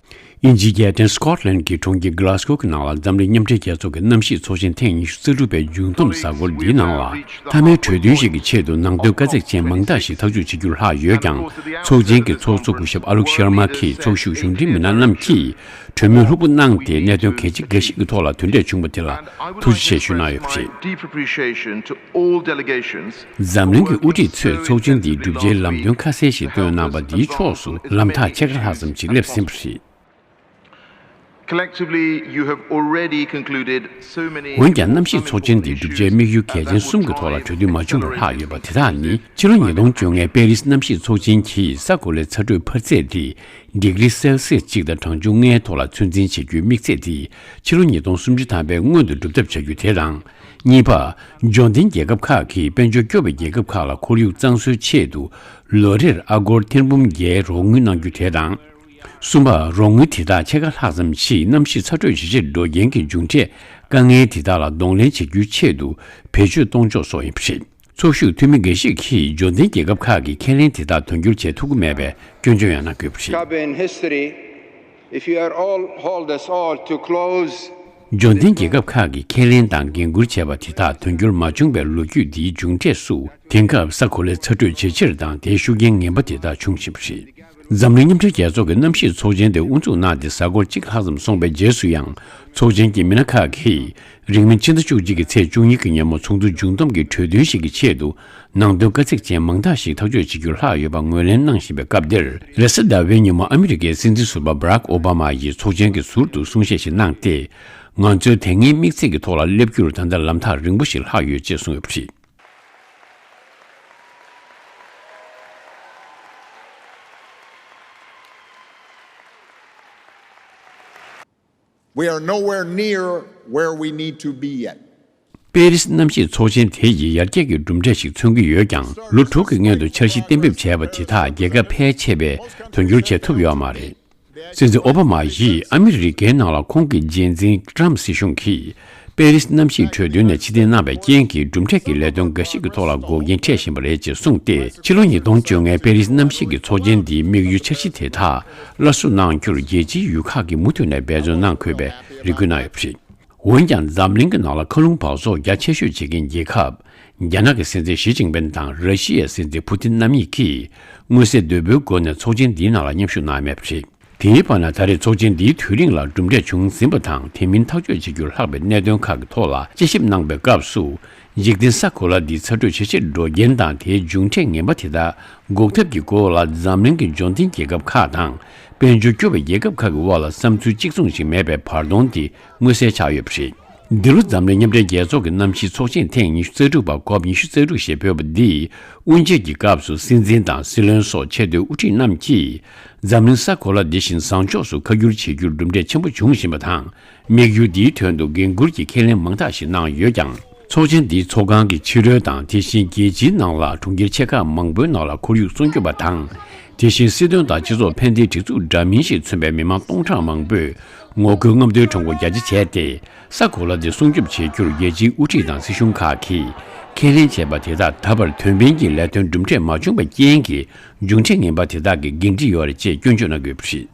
དབྱིན་ཇིའི་རྒྱལ་ཕྲན་སི་ཀོཊ་ལན་གྱི་གྲོང་ཁྱེར་གྷི་ལཱ་སྒོ་གི་ནང་ལ་འཛམ་གླིང་མཉམ་འབྲེལ་རྒྱལ་ཚོགས་ཀྱི་གནམ་གཤིས་ཚོགས་ཆེན་ཐེངས་ཉི་ཤུ་རྩ་དྲུག་པའི་མཇུག་བསྡོམས་གཟའ་འཁོར་འདིའི་ནང་ལ། མཐའ་མའི་གྲོས་མཐུན་ཞིག་གི་ཆེད་དུ་ནང་དོན་དཀའ་ཚེགས་ཅན་མང་དག་ཞིག་ཐག་གཅོད་བྱེད་རྒྱུར་ལྷག་ཡོད་ཀྱང་། ཚོགས་ཆེན་གྱི་ཚོགས་གཙོ་སྐུ་ཞབས་ཨ་ལོག་ཤར་མ་གིས་ཚོགས་ཞུགས་གཞུང་འབྲེལ་མི་སྣ་རྣམས་ཀྱིས་གྲོས་མོལ་ལྷུག་པོ་གནང་སྟེ། གནད་དོན་གལ་ཆེ་འགའ་ཞིག་གི་ཐོག་ལ་དོན་འབྲས་བྱུང་བ་དེ་ལ་ཐུགས་རྗེ་ཆེ་ཞུ་གནང་ཡོད་པ་རེད། འཛམ་གླིང་གི་དབུ་ཁྲིད་ཚོས་ཚོགས་ཆེན་འདིའི་གྲུབ་ཆའི་ལམ་སྟོན་ཁ་གསལ་ཞིག་བཏོན་གནང་པ་འདིའི་ཕྱོགས་སུ་ལམ་ཐག་ཕྱེད་ཀ་ལྷག་ཙམ་ཞིག་སླེབས་ཟིན་པ་རེད། Collectively, you have already concluded so many. འོན་ཀྱང་། གནམ་གཤིས་ཚོགས་ཆེན་འདིའི་གྲུབ་ཆའི་དམིགས་ཡུལ་གལ་ཆེན་གསུམ་གྱི་ཐོག་ལ་གྲོས་མཐུན་མ་བྱུང་བར་ལྷག་ཡོད་པ་དེ་དག་ནི། ཕྱི་ལོ་ཉིས་སྟོང་བཅོ་ལྔའི་པེ་རིས་གནམ་གཤིས་ཚོགས་ཆེན་གྱིས་ས་གོ་ལའི་ཚ་དྲོད་འཕར་ཚད་དེ་ཌིག་རི་སེལ་སིས་གཅིག་དང་གྲངས་ཆུང་ལྔའི་ཐོག་ལ་ཚོད་འཛིན་བྱེད་རྒྱུའི་དམིགས་ཚད་དེ་ཕྱི་ལོ་ཉིས་སྟོང་སུམ་ཅུ་ཐམ་པའི་སྔོན་དུ་སྒྲུབ་ཐབས་བྱ་རྒྱུ་དེ་དང་། གཉིས་པ། འབྱོར་ལྡན་རྒྱལ་ཁབ་ཁག་གིས་དཔལ་འབྱོར་སྐྱོ་བའི་རྒྱལ་ཁབ་ཁག་ལ་ཁོར་ཡུག་གཙང་བཟོའི་ཆེད་དུ་ལོ་རེར་ཨ་སྒོར་ཐེར་འབུམ་བརྒྱད་རོགས་དངུལ་གནང་རྒྱུ་དེ་དང་། གསུམ་པ། རོགས་དངུལ་དེ་དག་ཕྱེད་ཀ་ལྷག་ཙམ་ཞིག་གནམ་གཤིས་ཚ་དྲོད་ཇེ་ཆེར་འགྲོ་རྐྱེན་གྱི་མཇུག་འབྲས་དཀའ་ངལ་དེ་དག་ལ་གདོང་ལེན་བྱེད་རྒྱུའི་ཆེད་དུ་བེད་སྤྱོད་གཏོང་ཕྱོགས་སོགས་ཡིན་པ་རེད། ཚོགས་ཞུགས་འཐུས་མི་འགའ་ཞིག་གིས་འབྱོར་ལྡན་རྒྱལ་ཁབ་ཁག་གི་ཁས་ལེན་དེ་དག་དོན་འཁྱོལ་བྱེད་ཐུབ་ཀྱི་མེད་པའི་སྐྱོན་བརྗོད་ཡང་གནང་དགོས་པ་རེད། If you are all, hold us all too close. འབྱོར་ལྡན་རྒྱལ་ཁབ་ཁག་གིས་ཁས་ལེན་དང་འགན་འཁུར་བྱས་པ་དེ་དག་དོན་འཁྱོལ་མ་བྱུང་བའི་ལོ་རྒྱུས་འདིའི་མཇུག་འབྲས་སུ། དེང་སྐབས་ས་གོ་ལའི་ཚ་དྲོད་ཇེ་ཆེར་དང་དེའི་ཤུགས་རྐྱེན་ངན་པ་དེ་དག་བྱུང་བཞིན་པ་རེད། འཛམ་གླིང་མཉམ་འབྲེལ་རྒྱལ་ཚོགས་ཀྱི་གནམ་གཤིས་ཚོགས་ཆེན་དེ་དབུ་འཛུགས་གནང་སྟེ་གཟའ་འཁོར་གཅིག་ལྷག་ཙམ་སོང་བའི་རྗེས་སུ་ཡང་། ཚོགས་ཆེན་གྱི་མི་སྣ་ཁག་གིས་རིང་མིན་ཕྱི་ཟླ་བཅུ་གཅིག་གི་ཚེས་བཅུ་གཉིས་ཀྱི་ཉིན་མོ་ཚོགས་འདུ་མཇུག་བསྡོམས་ཀྱི་གྲོས་མཐུན་ཞིག་གི་ཆེད་དུ་ནང་དོན་དཀའ་ཚེགས་ཅན་མང་དག་ཞིག་ཐག་གཅོད་བྱེད་རྒྱུར་ལྷག་ཡོད་པ་ངོས་ལེན་གནང་བཞིན་པའི་སྐབས་འདིར། རེས་གཟའ་ཟླ་བའི་ཉིན་མོ་ཨ་མི་རི་ཀའི་སྲིད་འཛིན་ཟུར་པ་Barack Obama་ཡིས་ཚོགས་ཆེན་གྱི་ཟུར་དུ་གསུང་བཤད་ཞིག་གནང་སྟེ། ང་ཚོའི་དེ་སྔའི་དམིགས་ཚད་ཀྱི་ཐོག་ལ་སླེབས་རྒྱུར་ད་ལྟ་ལམ་ཐག་རིང་པོ་ཞིག་ལྷག་ཡོད་ཅེས་གསུངས་ཡོད་པ་རེད། We are nowhere near where we need to be yet. པེ་རིས་གནམ་གཤིས་ཚོགས་ཆེན་དེ་ཡིས་ཡར་རྒྱས་ཀྱི་གྲུབ་འབྲས་ཤིག་མཚོན་གྱི་ཡོད་ཀྱང་། ལོ་དྲུག་གི་སྔོན་དུ་འཆར་གཞི་གཏན་འབེབས་བྱས་པ་དེ་དག་རྒྱལ་ཁབ་ཕལ་ཆེ་བས་དོན་འཁྱོལ་བྱེད་ཐུབ་ཡོད་མ་རེད། སྲིད་འཛིན་ཨོ་བྷ་མ་ཡིས་ཨ་མི་རི་ཀའི་ནང་ལ་ཁོང་གི་རྗེས་འཛིན་ཊམ་སྲིད་གཞུང་གིས་པེ་རིས་གནམ་གཤིས་གྲོས་མཐུན་ནས་ཕྱིར་འཐེན་གནང་བའི་རྐྱེན་གྱིས་གྲུབ་འབྲས་ཀྱི་ལས་དོན་འགའ་ཞིག་གི་ཐོག་ལ་འགོག་རྐྱེན་འཕྲད་བཞིན་པ་རེད་ཅེས་གསུངས་ཏེ། ཕྱི་ལོ་ཉིས་སྟོང་བཅོ་ལྔའི་པེ་རིས་གནམ་གཤིས་ཀྱི་ཚོགས་ཆེན་འདིའི་དམིགས་ཡུལ་འཆར་གཞི་དེ་དག་སླར་གསོ་གནང་རྒྱུར་རྒྱལ་སྤྱིའི་ཡུལ་ཁག་གིས་མུ་མཐུད་ནས་འབད་བརྩོན་གནང་དགོས་པའི་རེ་སྐུལ་གནང་ཡོད་པ་རེད། འོན་ཀྱང་། འཛམ་གླིང་གི་ནང་ལ་མཁའ་རླུང་འབག་བཙོག་རྒྱ་ཆེ་ཤོས་བྱེད་མཁན་རྒྱལ་ཁབ། རྒྱ་ནག་གི་སྲིད་འཛིན་ཞི་ཅིན་ཕིན་དང་ར་ཤི་ཡའི་སྲིད་འཛིན་ཕུ་ཏིན་རྣམ་གཉིས་ཀྱིས་མངོན་གསལ་དོད་པོའི་སྒོ་ནས་ཚོགས་ཆེན་འདིའི་ནང་ལ་མཉམ་ཞུགས་གནང་མེད་པ་རེད། དེའི་བར་ན། ད་རེས་ཚོགས་ཆེན་འདིའི་དུས་རིང་ལ་གྲུབ་འབྲས་བྱུང་ཟིན་པ་དང་། དེ་མིན་ཐག་གཅོད་བྱེད་རྒྱུར་ལྷག་པའི་གནད་དོན་ཁག་གི་ཐོག་ལ་དཔྱད་ཞིབ་གནང་པའི་སྐབས་སུ། འཇིག་རྟེན་ས་གོ་ལ་འདི་ཚ་དྲོད་ཇེ་ཆེར་འགྲོ་རྐྱེན་དང་། དེའི་མཇུག་འབྲས་ངན་པ་དེ་དག་འགོག་ཐབས་ཀྱི་སྐོར་ལ། འཛམ་གླིང་གི་འབྱོར་ལྡན་རྒྱལ་ཁབ་ཁག་དང་། དཔལ་འབྱོར་སྐྱོ་བའི་རྒྱལ་ཁབ་ཁག་གི་དབར་ལ་བསམ་ཚུལ་གཅིག་མཚུངས་ཤིག་མེད་པའི་བར་སྟོང་དེ་མངོན་གསལ་ཆགས་ཡོད་པ་རེད། འདི་ལོ་འཛམ་གླིང་མཉམ་འབྲེལ་རྒྱལ་ཚོགས་ཀྱི་གནམ་གཤིས་ཚོགས་ཆེན་ཐེངས་ཉི་ཤུ་རྩ་དྲུག་པ། ཀོབ་ཉི་ཤུ་རྩ་དྲུག་ཞེས་འབོད་པ་འདིས། དབུ་འབྱེད་ཀྱི་སྐབས་སུ་སྲིད་འཛིན་དང་སྲིད་བློན་སོགས་ཆེས་མཐོའི་དབུ་ཁྲིད་རྣམས་ཀྱིས། འཛམ་གླིང་ས་གོ་ལ་འདི་བཞིན་བཟང་ཕྱོགས་སུ་ཁ་བསྒྱུར་བྱེད་རྒྱུར་གྲུབ་འབྲས་ཆེན་པོ་བྱུང་བཞིན་པ་དང་། དམིགས་ཡུལ་འདིའི་དོན་དུ་འགན་འཁུར་གྱི་ཁས་ལེན་མང་དག་ཞིག་གནང་ཡོད་ཀྱང་། ཚོགས་ཆེན་འདིའི་ཚོགས་ཁང་གི་ཕྱི་རོལ་དང་། དེ་བཞིན་རྒྱལ་སྤྱིའི་ནང་ལ་གྲོང་ཁྱེར་ཆེ་ཁག་མང་པོའི་ནང་ལ་ཁོར་ཡུག་སྲུང་སྐྱོབ་པ་དང་། དེ་བཞིན་སྲིད་དོན་དང་སྤྱི་ཚོགས་ཕན་བདེའི་སྒྲིག་འཛུགས་འདྲ་མིན་ཞིག་མཚོན་པའི་མི་མང་སྟོང་ཕྲག་མང་པོས་ངོ་རྒོལ་རྔམ་སྟོན་ཁྲོམ་སྐོར་རྒྱ་ཆེ་བྱས་ཏེ། ས་གོ་ལ་འདི་སྲུང་སྐྱོབ་བྱེད་རྒྱུར་རྒྱལ་སྤྱིའི་དབུ་ཁྲིད་དང་སྲིད་གཞུང་ཁག་གིས་ཁས་ལེན་བྱས་པ་དེ་དག་ད་བར་དོན་ཕན་གྱི་ལས་དོན་གྲུབ་འབྲས་མ་བྱུང་བའི་རྐྱེན་གྱིས། མཇུག་འབྲས་ངན་པ་དེ་དག་གི་འགན་འཁྲི་ཡོད་རེད་ཅེས་སྐྱོན་བརྗོད་གནང་དགོས་པ་རེད།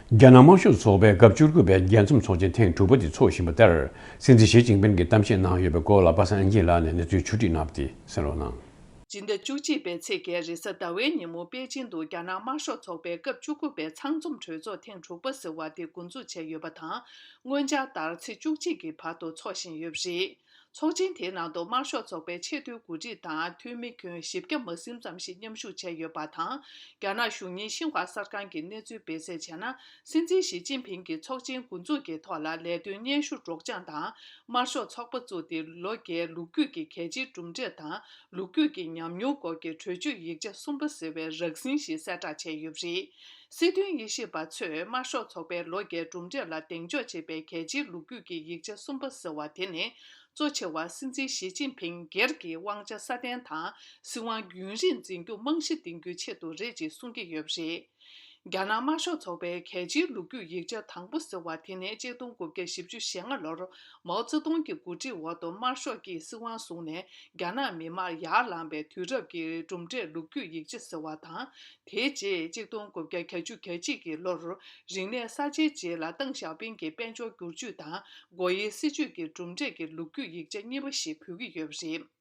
རྒྱ་ནག་དམར་ཤོག་ཚོགས་པའི་སྐབས་བཅུ་དགུ་པའི་རྒྱས་འཛོམས་ཚོགས་ཆེན་ཐེངས་དྲུག་པ་དེ་འཚོགས་བཞིན་པ་ལྟར། སྲིད་འཛིན་ཞི་ཅིན་ཕིན་གྱིས་གཏམ་བཤད་གནང་ཡོད་པའི་སྐོར་ལ་པ་སངས་དབྱངས་སྐྱིད་ལགས་ནས་གནས་ཚུལ་ཕྱོགས་བསྒྲིགས་གནང་བ་དེ་གསན་རོགས་གནང་། སྤྱི་ཟླ་བཅུ་གཅིག་པའི་ཚེས་བརྒྱད་རེས་གཟའ་ཟླ་བའི་ཉིན་མོ་པེ་ཅིང་དུ་རྒྱ་ནག་དམར་ཤོག་ཚོགས་པའི་སྐབས་བཅུ་དགུ་པའི་ཚང་འཛོམས་གྲོས་ཚོགས་ཐེངས་དྲུག་པ་ཟེར་བ་དེ་འགོ་འཛུགས་བྱས་ཡོད་པ་དང་། སྔོན་འཆར་ལྟར་ཚེས་བཅུ་གཅིག་གི་བར་དུ་འཚོགས་བཞིན་ཡོད་པ་རེད། ཚོགས་ཆེན་དེའི་ནང་དུ་དམར་ཤོག་ཚོགས་པའི་ཆེས་མཐོའི་འགོ་ཁྲིད་དང་འཐུས་མི་ཁྱོན་བཞི་བརྒྱ་མ་ཟིན་ཙམ་ཞིག་མཉམ་ཞུགས་བྱས་ཡོད་པ་དང་། རྒྱ་ནག་གཞུང་གཉེར་ཤིན་ཧྭ་གསར་ཁང་གིས་གནས་ཚུལ་སྤེལ་གསལ་བྱས་ན། སྲིད་འཛིན་ཞི་ཅིན་ཕིང་གིས་ཚོགས་ཆེན་འགོ་འཛུགས་ཀྱི་ཐོག་ལ་ལས་དོན་སྙན་ཞུ་སྒྲོག་སྦྱང་དང་། དམར་ཤོག་ཚོགས་པ་བཙུགས་ཏེ་ལོ་བརྒྱའི་ལོ་རྒྱུས་ཀྱི་གལ་ཆེའི་གྲུབ་འབྲས་དང་། ལོ་རྒྱུས་ཀྱི་ཉམས་མྱོང་སྐོར་གྱི་གྲོས་ཆོད་ཡིག་ཆ་གསུམ་པ་ཟེར་བའི་རགས་ཟིན་ཞིག་གསལ་བསྒྲགས་བྱས་ཡོད་པ་རེད། སྲིད་དོན་དབྱེ་ཞིབ་པ་ཚོས་དམར་ཤོག་ཚོགས་པའི་ལོ་བརྒྱའི་གྲུབ་འབྲས་ལ་གདེང་འཇོག་བྱེད་པའི་གལ་ཆེའི་ལོ་རྒྱུས་ཀྱི་ཡིག་ཆ་གསུམ་པ་ཟེར་བ་དེ་ནི། གཙོ་ཆེ་བ་སྲིད་འཛིན་ཞི་ཅིན་ཕིང་སྒེར་གྱི་དབང་ཆ་སྲ་བརྟན་དང་། སྲིད་དབང་རྒྱུན་རིང་འཛིན་རྒྱུ་རྨང་གཞི་འདིང་རྒྱུའི་ཆེད་དུ་རེད་ཅེས་གསུང་གི་ཡོད་པ་རེད། རྒྱ་ནག་དམར་ཤོག་ཚོགས་པའི་གལ་ཆེའི་ལོ་རྒྱུས་ཡིག་ཆ་དང་པོ་ཟེར་བ་དེ་ནི་ཆིག་སྟོང་དགུ་བརྒྱ་བཞི་བཅུ་ཞེ་ལྔ་ལོར་མའོ་ཙེ་ཏུང་གི་འགོ་ཁྲིད་འོག་ཏུ་དམར་ཤོག་གིས་སྲིད་དབང་བཟུང་ནས་རྒྱ་ནག་མི་དམངས་ཡར་ལངས་པའི་དུས་རབས་ཀྱི་གྲུབ་འབྲས་ལོ་རྒྱུས་ཡིག་ཆ་ཟེར་བ་དང་། དེའི་རྗེས་ཆིག་སྟོང་དགུ་བརྒྱ་གྱ་གཅིག་གི་ལོར་རིག་གནས་གསར་བརྗེའི་རྗེས་ལ་ཏེང་ཞའོ་ཕིང་གི་དཔལ་འབྱོར་བསྒྱུར་བཅོས་དང་སྒོ་དབྱེའི་སྲིད་བྱུས་ཀྱི་གྲུབ་འབྲས་ཀྱི་ལོ་རྒྱུས་ཡིག་ཆ་གཉིས་པ་ཞིག་འབུལ་གྱི་ཡོད་པ་རེད།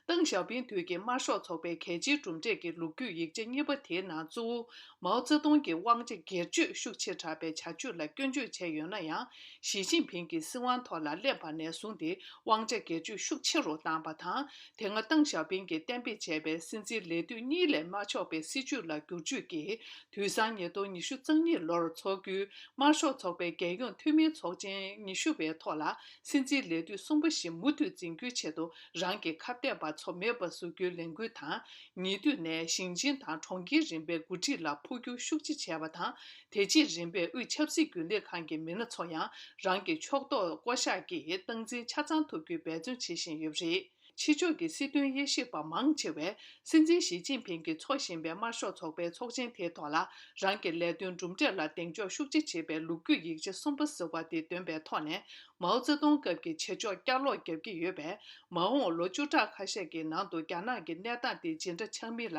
ཏེང་ཞའོ་ཕིང་དུས་ཀྱི་དམར་ཤོག་ཚོགས་པའི་གལ་ཆེའི་གྲུབ་འབྲས་ཀྱི་ལོ་རྒྱུས་ཡིག་ཆ་གཉིས་པ་དེའི་ནང་གཙོ་བོ་མའོ་ཙེ་ཏུང་གི་དབང་ཆ་སྒེར་གཅོད་ཤུགས་ཆེ་དྲགས་པའི་བྱ་སྤྱོད་ལ་སྐྱོན་བརྗོད་བྱས་ཡོད་ན་ཡང་། ཞི་ཅིན་ཕིང་གིས་སྲིད་དབང་ཐོག་ལ་སླེབས་པ་ནས་བཟུང་སྟེ་དབང་ཆ་སྒེར་གཅོད་ཤུགས་ཆེ་རུ་བཏང་བ་དང་། དེ་སྔ་ཏེང་ཞའོ་ཕིང་གིས་གཏན་འབེབས་བྱས་པའི་སྲིད་འཛིན་ལས་དུས་གཉིས་ལས་མ་ཆོག་པའི་སྲིད་བྱུས་ལ་བསྒྱུར་བཅོས་ཀྱིས། དུས་སང་ཉིས་སྟོང་ཉི་ཤུ་རྩ་གཉིས་ལོར་འཚོགས་རྒྱུའི་དམར་ཤོག་ཚོགས་པའི་རྒྱལ་ཡོངས་འཐུས་མིའི་ཚོགས་ཆེན་ཉི་ཤུ་པའི་ཐོག་ལ་སྲིད་འཛིན་ལས་དུས་གསུམ་པ་ཞིག་མུ་མཐུད་འཛིན་རྒྱུའི་ཆེད་དུ་རང་གི་ཁ་གཏད་པ་ཚོ་མེད་པ་བཟོ་རྒྱུའི་ལས་འགུལ་དང་། ཉེ་དུས་ནས་ཞིང་ཆེན་དང་གྲོང་ཁྱེར་རིམ་པའི་འགོ་ཁྲིད་ལ་འཕོ་འགྱུར་ཤུགས་ཆེ་བྱས་པ་དང་། དེ་རྗེས་རིམ་པས་དབུས་ཆབ་སྲིད་རྒྱུན་ལས་ཁང་གི་མི་སྣ་ཚོ་ཡང་རང་གི་ཕྱོགས་གཏོགས་བསྐོ་གཞག་གིས་སྟངས་འཛིན་ཆ་ཚང་ཐུབ་རྒྱུའི་འབད་བརྩོན་བྱེད་བཞིན་ཡོད་པ་རེད། ཕྱི་ཕྱོགས་ཀྱི་སྲིད་དོན་དབྱེ་ཞིབ་པ་མང་ཆེ་བས། སྲིད་འཛིན་ཞི་ཅིན་ཕིང་གིས་འཚོགས་བཞིན་པའི་དམར་ཤོག་ཚོགས་པའི་ཚོགས་ཆེན་དེའི་ཐོག་ལ། རང་གི་ལས་དོན་གྲུབ་འབྲས་ལ་གདེང་འཇོག་ཤུགས་ཆེ་བྱེད་པའི་ལོ་རྒྱུས་ཡིག་ཆ་གསུམ་པ་ཟེར་བ་དེ་འདོན་པའི་ཐོག་ནས། མའོ་ཙེ་ཏུང་སྐབས་ཀྱི་བྱེད་ཕྱོགས་བསྐྱར་ལོག་རྒྱབ་ཀྱི་ཡོད་པས། མ་འོངས་ལོ་བཅུ་ཕྲག་ཁ་ཤས་ཀྱི་ནང་དུ་རྒྱ་ནག་གི་གནས་སྟངས་དེ་ཇི་འདྲ་ཆགས་མིན་ལ་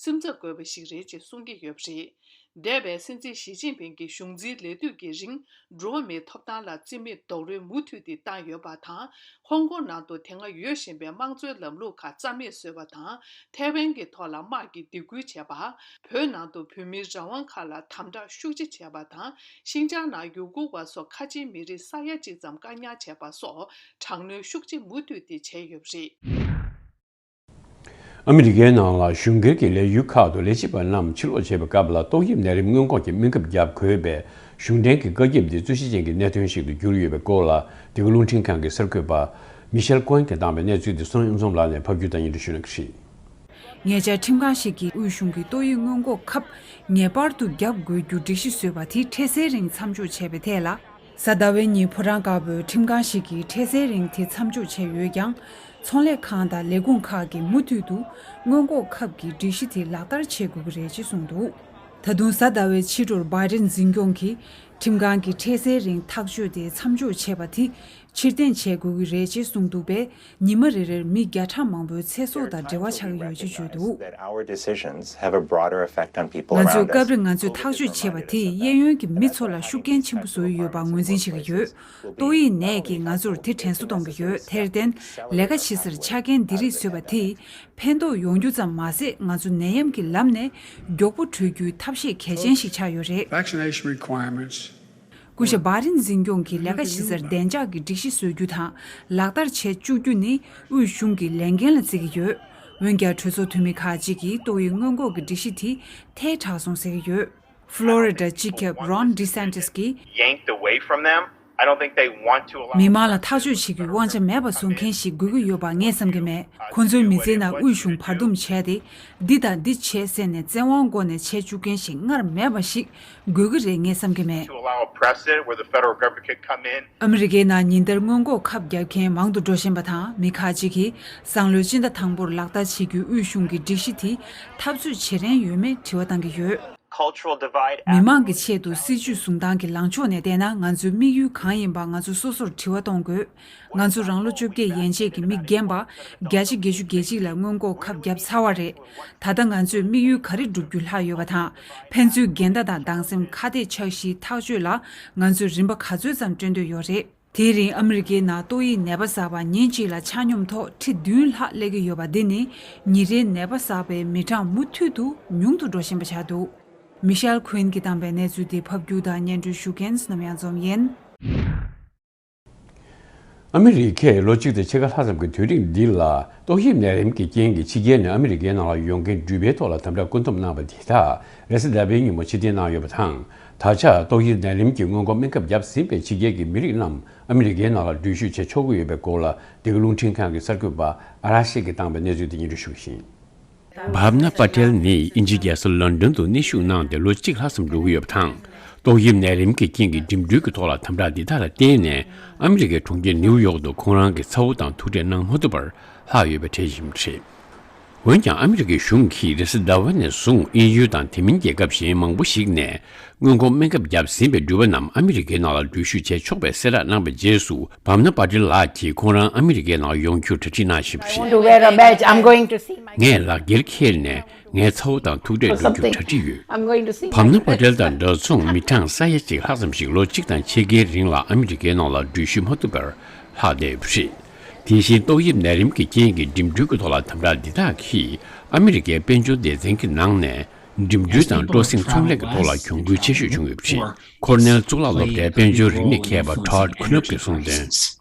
སེམས་འཚབ་དགོས་པ་ཞིག་རེད་ཅེས་གསུང་གི་ཡོད་པ་རེད། འདས་པའི་སྲིད་འཛིན་ཞི་ཅིན་ཕིང་གི་གཞུང་འཛིན་ལས་དུས་ཀྱི་རིང་། འགྲོ་བ་མིའི་ཐོབ་ཐང་ལ་བརྩི་མེད་རྡོག་རོལ་མུ་མཐུད་དེ་བཏང་ཡོད་པ་དང་། ཧོང་ཀོང་ནང་དུ་དེ་སྔ་ཡོད་བཞིན་པའི་དམངས་གཙོའི་ལམ་ལུགས་ཁག་རྩ་མེད་བཟོས་པ་དང་། ཐའེ་ཝན་གྱི་ཐོག་ལ་དམག་གིས་སྡིགས་སྐུལ་བྱས་པ། བོད་ནང་དུ་བོད་མིའི་རང་དབང་ཁག་ལ་དམ་དྲག་ཤུགས་ཆེ་བྱས་པ་དང་། ཤིན་ཅང་ནང་ཡུ་གུར་བ་སོགས་ཁ་ཆེའི་མི་རིགས་ས་ཡ་གཅིག་ཙམ་བཀག་ཉར་བྱས་པ་སོགས་དྲག་གནོན་ཤུགས་ཆེ་མུ་མཐུད་དེ་བྱས་ཡོད་པ་རེད། ཨ་མི་རི་ཀའི་ནང་ལ་གཞུང་སྒེར་གྱི་ལས་ཡུལ་ཁག་ཏུ་ལས་བྱེད་པ་རྣམས་ཕྱིར་ལོག་བྱེད་པའི་སྐབས་ལ་ཏོག་དབྱིབས་ནད་རིམས་སྔོན་འགོག་གི་སྨན་ཁབ་བརྒྱབ་དགོས་པའི་གཞུང་འབྲེལ་གྱི་བཀའ་ཁྱབ་འདི་རྩོད་གཞི་ཅན་གྱི་གནད་དོན་ཞིག་ཏུ་གྱུར་ཡོད་པའི་སྐོར་ལ། འདི་ག་རླུང་འཕྲིན་ཁང་གི་གསར་འགོད་པ་མི་ཤེལ་ཀོན་གྱིས་བཏང་བའི་གནས་ཚུལ་དེ་བསོད་ནམས་ཨུ་འཛོམས་ལགས་ནས་ཕབ་སྒྱུར་དང་སྙན་སྒྲོན་ཞུ་གནང་གི་རེད། ཉེ་ཆར་ཁྲིམས་ཁང་ཞིག་གིས་དབུས་གཞུང་གི་ཏོག་དབྱིབས་སྔོན་འགོག་ཁབ་ངེས་པར་དུ་བརྒྱབ་དགོས་རྒྱུ་སྒྲིག་གཞི་བཟོས་པ་དེ་འཕྲལ་སེལ་རིང་མཚམས་འཇོག་བྱས་པའི་ཐད་ལ། གཟའ་ཟླ་བའི་ཉིན་ཕོ་བྲང་དཀར་པོའི་ཁྲིམས་ཁང་ཞིག་གིས་འཕྲལ་སེལ་རིང་དེ་མཚམས་འཇོག་བྱས་ཡོད་ཀྱང་། ཚོང་ལས་ཁང་དང་ལས་ཁུངས་ཁག་གིས་མུ་མཐུད་དུ་སྔོན་འགོག་ཁབ་ཀྱི་སྒྲིག་གཞི་དེ་ལག་བསྟར་བྱེད་དགོས་ཀྱི་རེད་ཅེས་གསུངས་འདུག་ད་དུང་གཟའ་ཟླ་བའི་ཕྱི་དྲོར་བྷའི་ཌེན་འཛིན་སྐྱོང་གིས་ཁྲིམས་ཁང་གིས་འཕྲལ་སེལ་རིང་ཐག་གཅོད་དེ་མཚམས་འཇོག་བྱས་པ་དེ་ཕྱིར་འཐེན་བྱེད་དགོས་ཀྱི་རེད་ཅེས་གསུངས་འདུག་པས། ཉི་མ་རེ་རེར་མི་བརྒྱ་ཕྲག་མང་པོའི་ཚེ་སྲོག་དང་འབྲེལ་བ་ཆགས་ཀྱི་ཡོད་ཅེས་བརྗོད་འདུག That our decisions have a broader effect on people ང་around ཚོས་us. སྐབས་རེ་ང་ཚོས་ཐག་གཅོད་བྱས་པ་དེས་གཡས་གཡོན་གྱི་མི་ཚོ་ལ་ཤུགས་རྐྱེན་ཆེན་པོ་བཟོ་ཡི་ཡོད་པ་ངོས་འཛིན་བྱེད་ཀྱི་ཡོད། ཏོག་དབྱིབས་ནད་ཀྱིས་ང་ཚོར་དེ་དྲན་གསོ་གཏོང་གི་ཡོད། དེར་བརྟེན། ལས་ཀ་བྱེད་སར་ཆ་རྐྱེན་འདི་རིགས་བཟོས་པ་དེས་ཕན་ཐོགས་ཡོང་རྒྱུ་ཙམ་མ་ཟད། ང་ཚོ་ནད་ཡམས་ཀྱི་ལམ་ནས་མགྱོགས་པོ་བྲོས་རྒྱུའི་ཐབས་ཤེས་གལ་ཆེན་ཞིག་ཆགས་ཡོད་རེད། Vaccination requirements སྐུ་ཞབས་བྷའི་ཌེན་འཛིན་སྐྱོང་གིས་ལས་ཀ་བྱེད་སར་བདེ་འཇགས་ཀྱི་སྒྲིག་གཞི་བཟོ་རྒྱུ་དང་ལག་བསྟར་བྱེད་བཅུག་རྒྱུ་ནི་དབུས་གཞུང་གི་ལས་འགན་ལ་བརྩི་གི་ཡོད། འོན་ཀྱང་གྲོས་ཚོགས་འཐུས་མི་ཁག་ཅིག་གིས་ཏོག་དབྱིབས་སྔོན་འགོག་གི་སྒྲིག་གཞི་དེ་ཐལ་དྲགས་སོང་ཟེར་གྱི་ཡོད། ཕློ་རི་ཌ་སྤྱི་ཁྱབ་རོན་ཌི་སན་ཏིས་ཀྱིས། Yanked away from them. I don't think they want to allow. མི་མང་ལ་ཐག་གཅོད་བྱེད་རྒྱུའི་དབང་ཆ་མེད་པ་བཟོ་མཁན་ཞིག་དགོས་ཀྱི་ཡོད་པ་ངས་བསམ་གྱི་མེད། ཁོ་ཚོའི་མི་ཚེའི་ནང་དབུས་གཞུང་བར་འདུམ་བྱས་ཏེ། འདི་དང་འདི་བྱེད་ཟེར་ནས་བཙན་དབང་སྒོ་ནས་བྱེད་བཅུག་མཁན་ཞིག་སྔར་མེད་པ་ཞིག་དགོས་ཀྱི་རེད་ངས་བསམ་གྱི་མེད། To allow a precedent where the federal government could come in. ཨ་མི་རི་ཀའི་ནང་ཉིན་ལྟར་སྔོན་འགོག་ཁབ་བརྒྱབ་མཁན་མང་དུ་འགྲོ་བཞིན་པ་དང་། མི་ཁག་ཅིག་གིས་སང་ལོའི་སྤྱི་ཟླ་དང་པོར་ལག་བསྟར་བྱེད་རྒྱུའི་དབུས་གཞུང་གི་སྒྲིག་གཞི་དེ་འཐབ་རྩོད་བྱེད་རན་ཡོད་མེད་དྲི་བ་བཏང་གི་ཡོད། Cultural divide. མི་མང་གི་ཆེད་དུ་སྲིད་ཇུས་བཟུང་སྟངས་ཀྱི་ལངས་ཕྱོགས་ནས་བལྟས་ན། ང་ཚོའི་དམིགས་ཡུལ་གང་ཡིན་པ་ང་ཚོ་སོ་སོར་དྲི་བ་གཏོང་དགོས། ང་ཚོ་རང་ལོ་བཅོ་བརྒྱད་ཡན་ཆད་ཀྱི་མི་རྒན་པ་བརྒྱ་ཆ་བརྒྱད་ཅུ་གྱ་གཅིག་ལ་སྔོན་འགོག་ཁབ་བརྒྱབ་ཚར་བ་རེད། ད་ལྟ་ང་ཚོས་དམིགས་ཡུལ་ག་རེ་བསྒྲུབ་རྒྱུ་ལྷག་ཡོད་པ་དང་། ཕན་ཚུན་འགལ་ཟླ་དང་སྡང་སེམས་ཁ་གཏད་ཆགས་གཞིའི་ཐག་གཅོད་ལ་ང་ཚོས་རིམ་པ་ག་ཚོད་ཙམ་བསྐྲུན་འདོད་ཡོད་རེད། དེའི་རིང་ཨ་མི་རི་ཀའི་ནང་ཏོག་དབྱིབས་ནད་པ་གསར་པ་ཉིན་གཅིག་ལ་ཆ་སྙོམས་ཐོག་ཁྲི་བདུན་ལྷག་སླེབས་ཀྱི་ཡོད་པ་འདི་ནི་ཉིན་རེའི་ནད་པ་གསར་པའི་མི་གྲངས་མུ་མཐུད་དུ་ཉུང་དུ་འགྲོ་བཞིན་པ་ཆགས་འདུག་མི་ཤེལ་ཁུན་གྱིས་བཏང་པའི་གནས་ཚུལ་དེ་ཕབ་སྒྱུར་དང་སྙན་སྒྲོན་ཞུ་མཁན་བསོད་ནམས་གཡང་འཛོམས་ཡིན། ཨ་མི་རི་ཀས་ལོ་གཅིག་དང་ཕྱེད་ཀ་ལྷག་ཙམ་གྱི་དུས་རིང་འདི་ལ་ཏོག་དབྱིབས་ནད་རིམས་ཀྱི་རྐྱེན་གྱིས་ཕྱི་རྒྱལ་ནས་ཨ་མི་རི་ཀའི་ནང་ལ་ཡོང་མཁན་འགྲུལ་པའི་ཐོག་ལ་དམ་དྲག་བཀོད་འདོམས་གནང་བ་དེ་དག་རེས་གཟའ་ཟླ་བའི་ཉིན་མོ་ཕྱིར་འཐེན་གནང་ཡོད་པ་དང་། ད་ཆ་ཏོག་དབྱིབས་ནད་རིམས་ཀྱི་སྔོན་འགོག་སྨན་ཁབ་བརྒྱབ་ཟིན་པའི་ཕྱི་རྒྱལ་གྱི་མི་རིགས་རྣམས་ཨ་མི་རི་ཀའི་ནང་ལ་འགྲུལ་བཞུད་བྱེད་ཆོག་གི་ཡོད་པའི་སྐོར་ལ། འདི་ག་རླུང་འཕྲིན་ཁང་གི་གསར་འགོད་པ་ཨ་ར་ཤི་གིས་བཏང་པའི་གནས་ཚུལ་དེ་སྙན་སྒྲོན་ཞུ་གི་ཡིན། བྷབ་ན་པ་ཏེལ་ནི་དབྱིན་ཇིའི་རྒྱལ་ས་ལོན་ཌོན་དུ་གནས་བཞུགས་གནང་སྟེ་ལོ་གཅིག་ལྷག་ཙམ་འགྲོ་གི་ཡོད་པ་དང་། ཏོག་དབྱིབས་ནད་རིམས་ཀྱི་རྐྱེན་གྱིས་འགྲིམ་འགྲུལ་གྱི་ཐོག་ལ་དམ་དྲག་འདི་དག་ལ་བརྟེན་ནས། ཨ་མི་རི་ཀའི་གྲོང་ཁྱེར་ནིའུ་ཡོག་ཏུ་ཁོང་རང་གི་ཚ་བོ་དང་ཐུག་འཕྲད་གནང་མ་ཐུབ་པར་ལྷག་ཡོད་པའི་གྲས་ཤིག་རེད། འོན་ཀྱང་ཨ་མི་རི་ཀའི་གཞུང་གིས་རེས་གཟའ་ཟླ་བ་ནས་བཟུང་དབྱིན་ཡུལ་དང་དེ་མིན་རྒྱལ་ཁབ་གཞན་མང་པོ་ཞིག་ནས་སྔོན་འགོག་སྨན་ཁབ་བརྒྱབ་ཟིན་པའི་འགྲུལ་པ་རྣམས་ཨ་མི་རི་ཀའི་ནང་ལ་འགྲུལ་བཞུད་བྱེད་ཆོག་པའི་གསལ་བསྒྲགས་གནང་བའི་རྗེས་སུ་བྷམ་ན་པ་ཏེལ་ལགས་ཀྱིས་ཁོང་རང་ཨ་མི་རི་ཀའི་ནང་ཡོང་རྒྱུར་གྲ་སྒྲིག་གནང་བཞིན་པ་རེད། To wear a badge. I'm going to see my ངས་ལག་འཁྱེར་འཁྱེར་ནས་ངའི་ཚ་བོ་དང་ཐུག་འཕྲད་འགྲོ་རྒྱུར་གྲ་སྒྲིག་ཡོད། I'm going to see བྷམ་ན་པ་ཏེལ་དང་འདྲ་མཚུངས་མི་གྲངས་ས་ཡ་གཅིག་ལྷག་ཙམ་ཞིག་ལོ་གཅིག་དང་ཕྱེད་ཀའི་རིང་ལ་ཨ་མི་རི་ཀའི་ནང་ལ་འགྲུལ་བཞུད་མ་ཐུབ་པར་ལྷག་བསྡད་ཡོད་པ་རེད། དེ་བཞིན་ཏོག་དབྱིབས་ནད་རིམས་ཀྱི་རྐྱེན་གྱིས་འགྲིམ་འགྲུལ་གྱི་ཐོག་ལ་དམ་དྲག་འདི་དག་གིས་ཨ་མི་རི་ཀའི་དཔལ་འབྱོར་སྡེ་ཚན་གྱི་ནང་ནས་འགྲིམ་འགྲུལ་དང་སྤྲོ་གསེང་ཚོང་ལས་ཀྱི་ཐོག་ལ་གྱོང་གུན་ཆེ་ཤོས་བྱུང་ཡོད་པ་རེད། ཁོར་ནེལ་གཙུག་ལག་སློབ་གྲྭའི་དཔལ་འབྱོར་རིག་གནས་མཁས་པ་Todd Knoop གྱིས་གསུངས་དོན།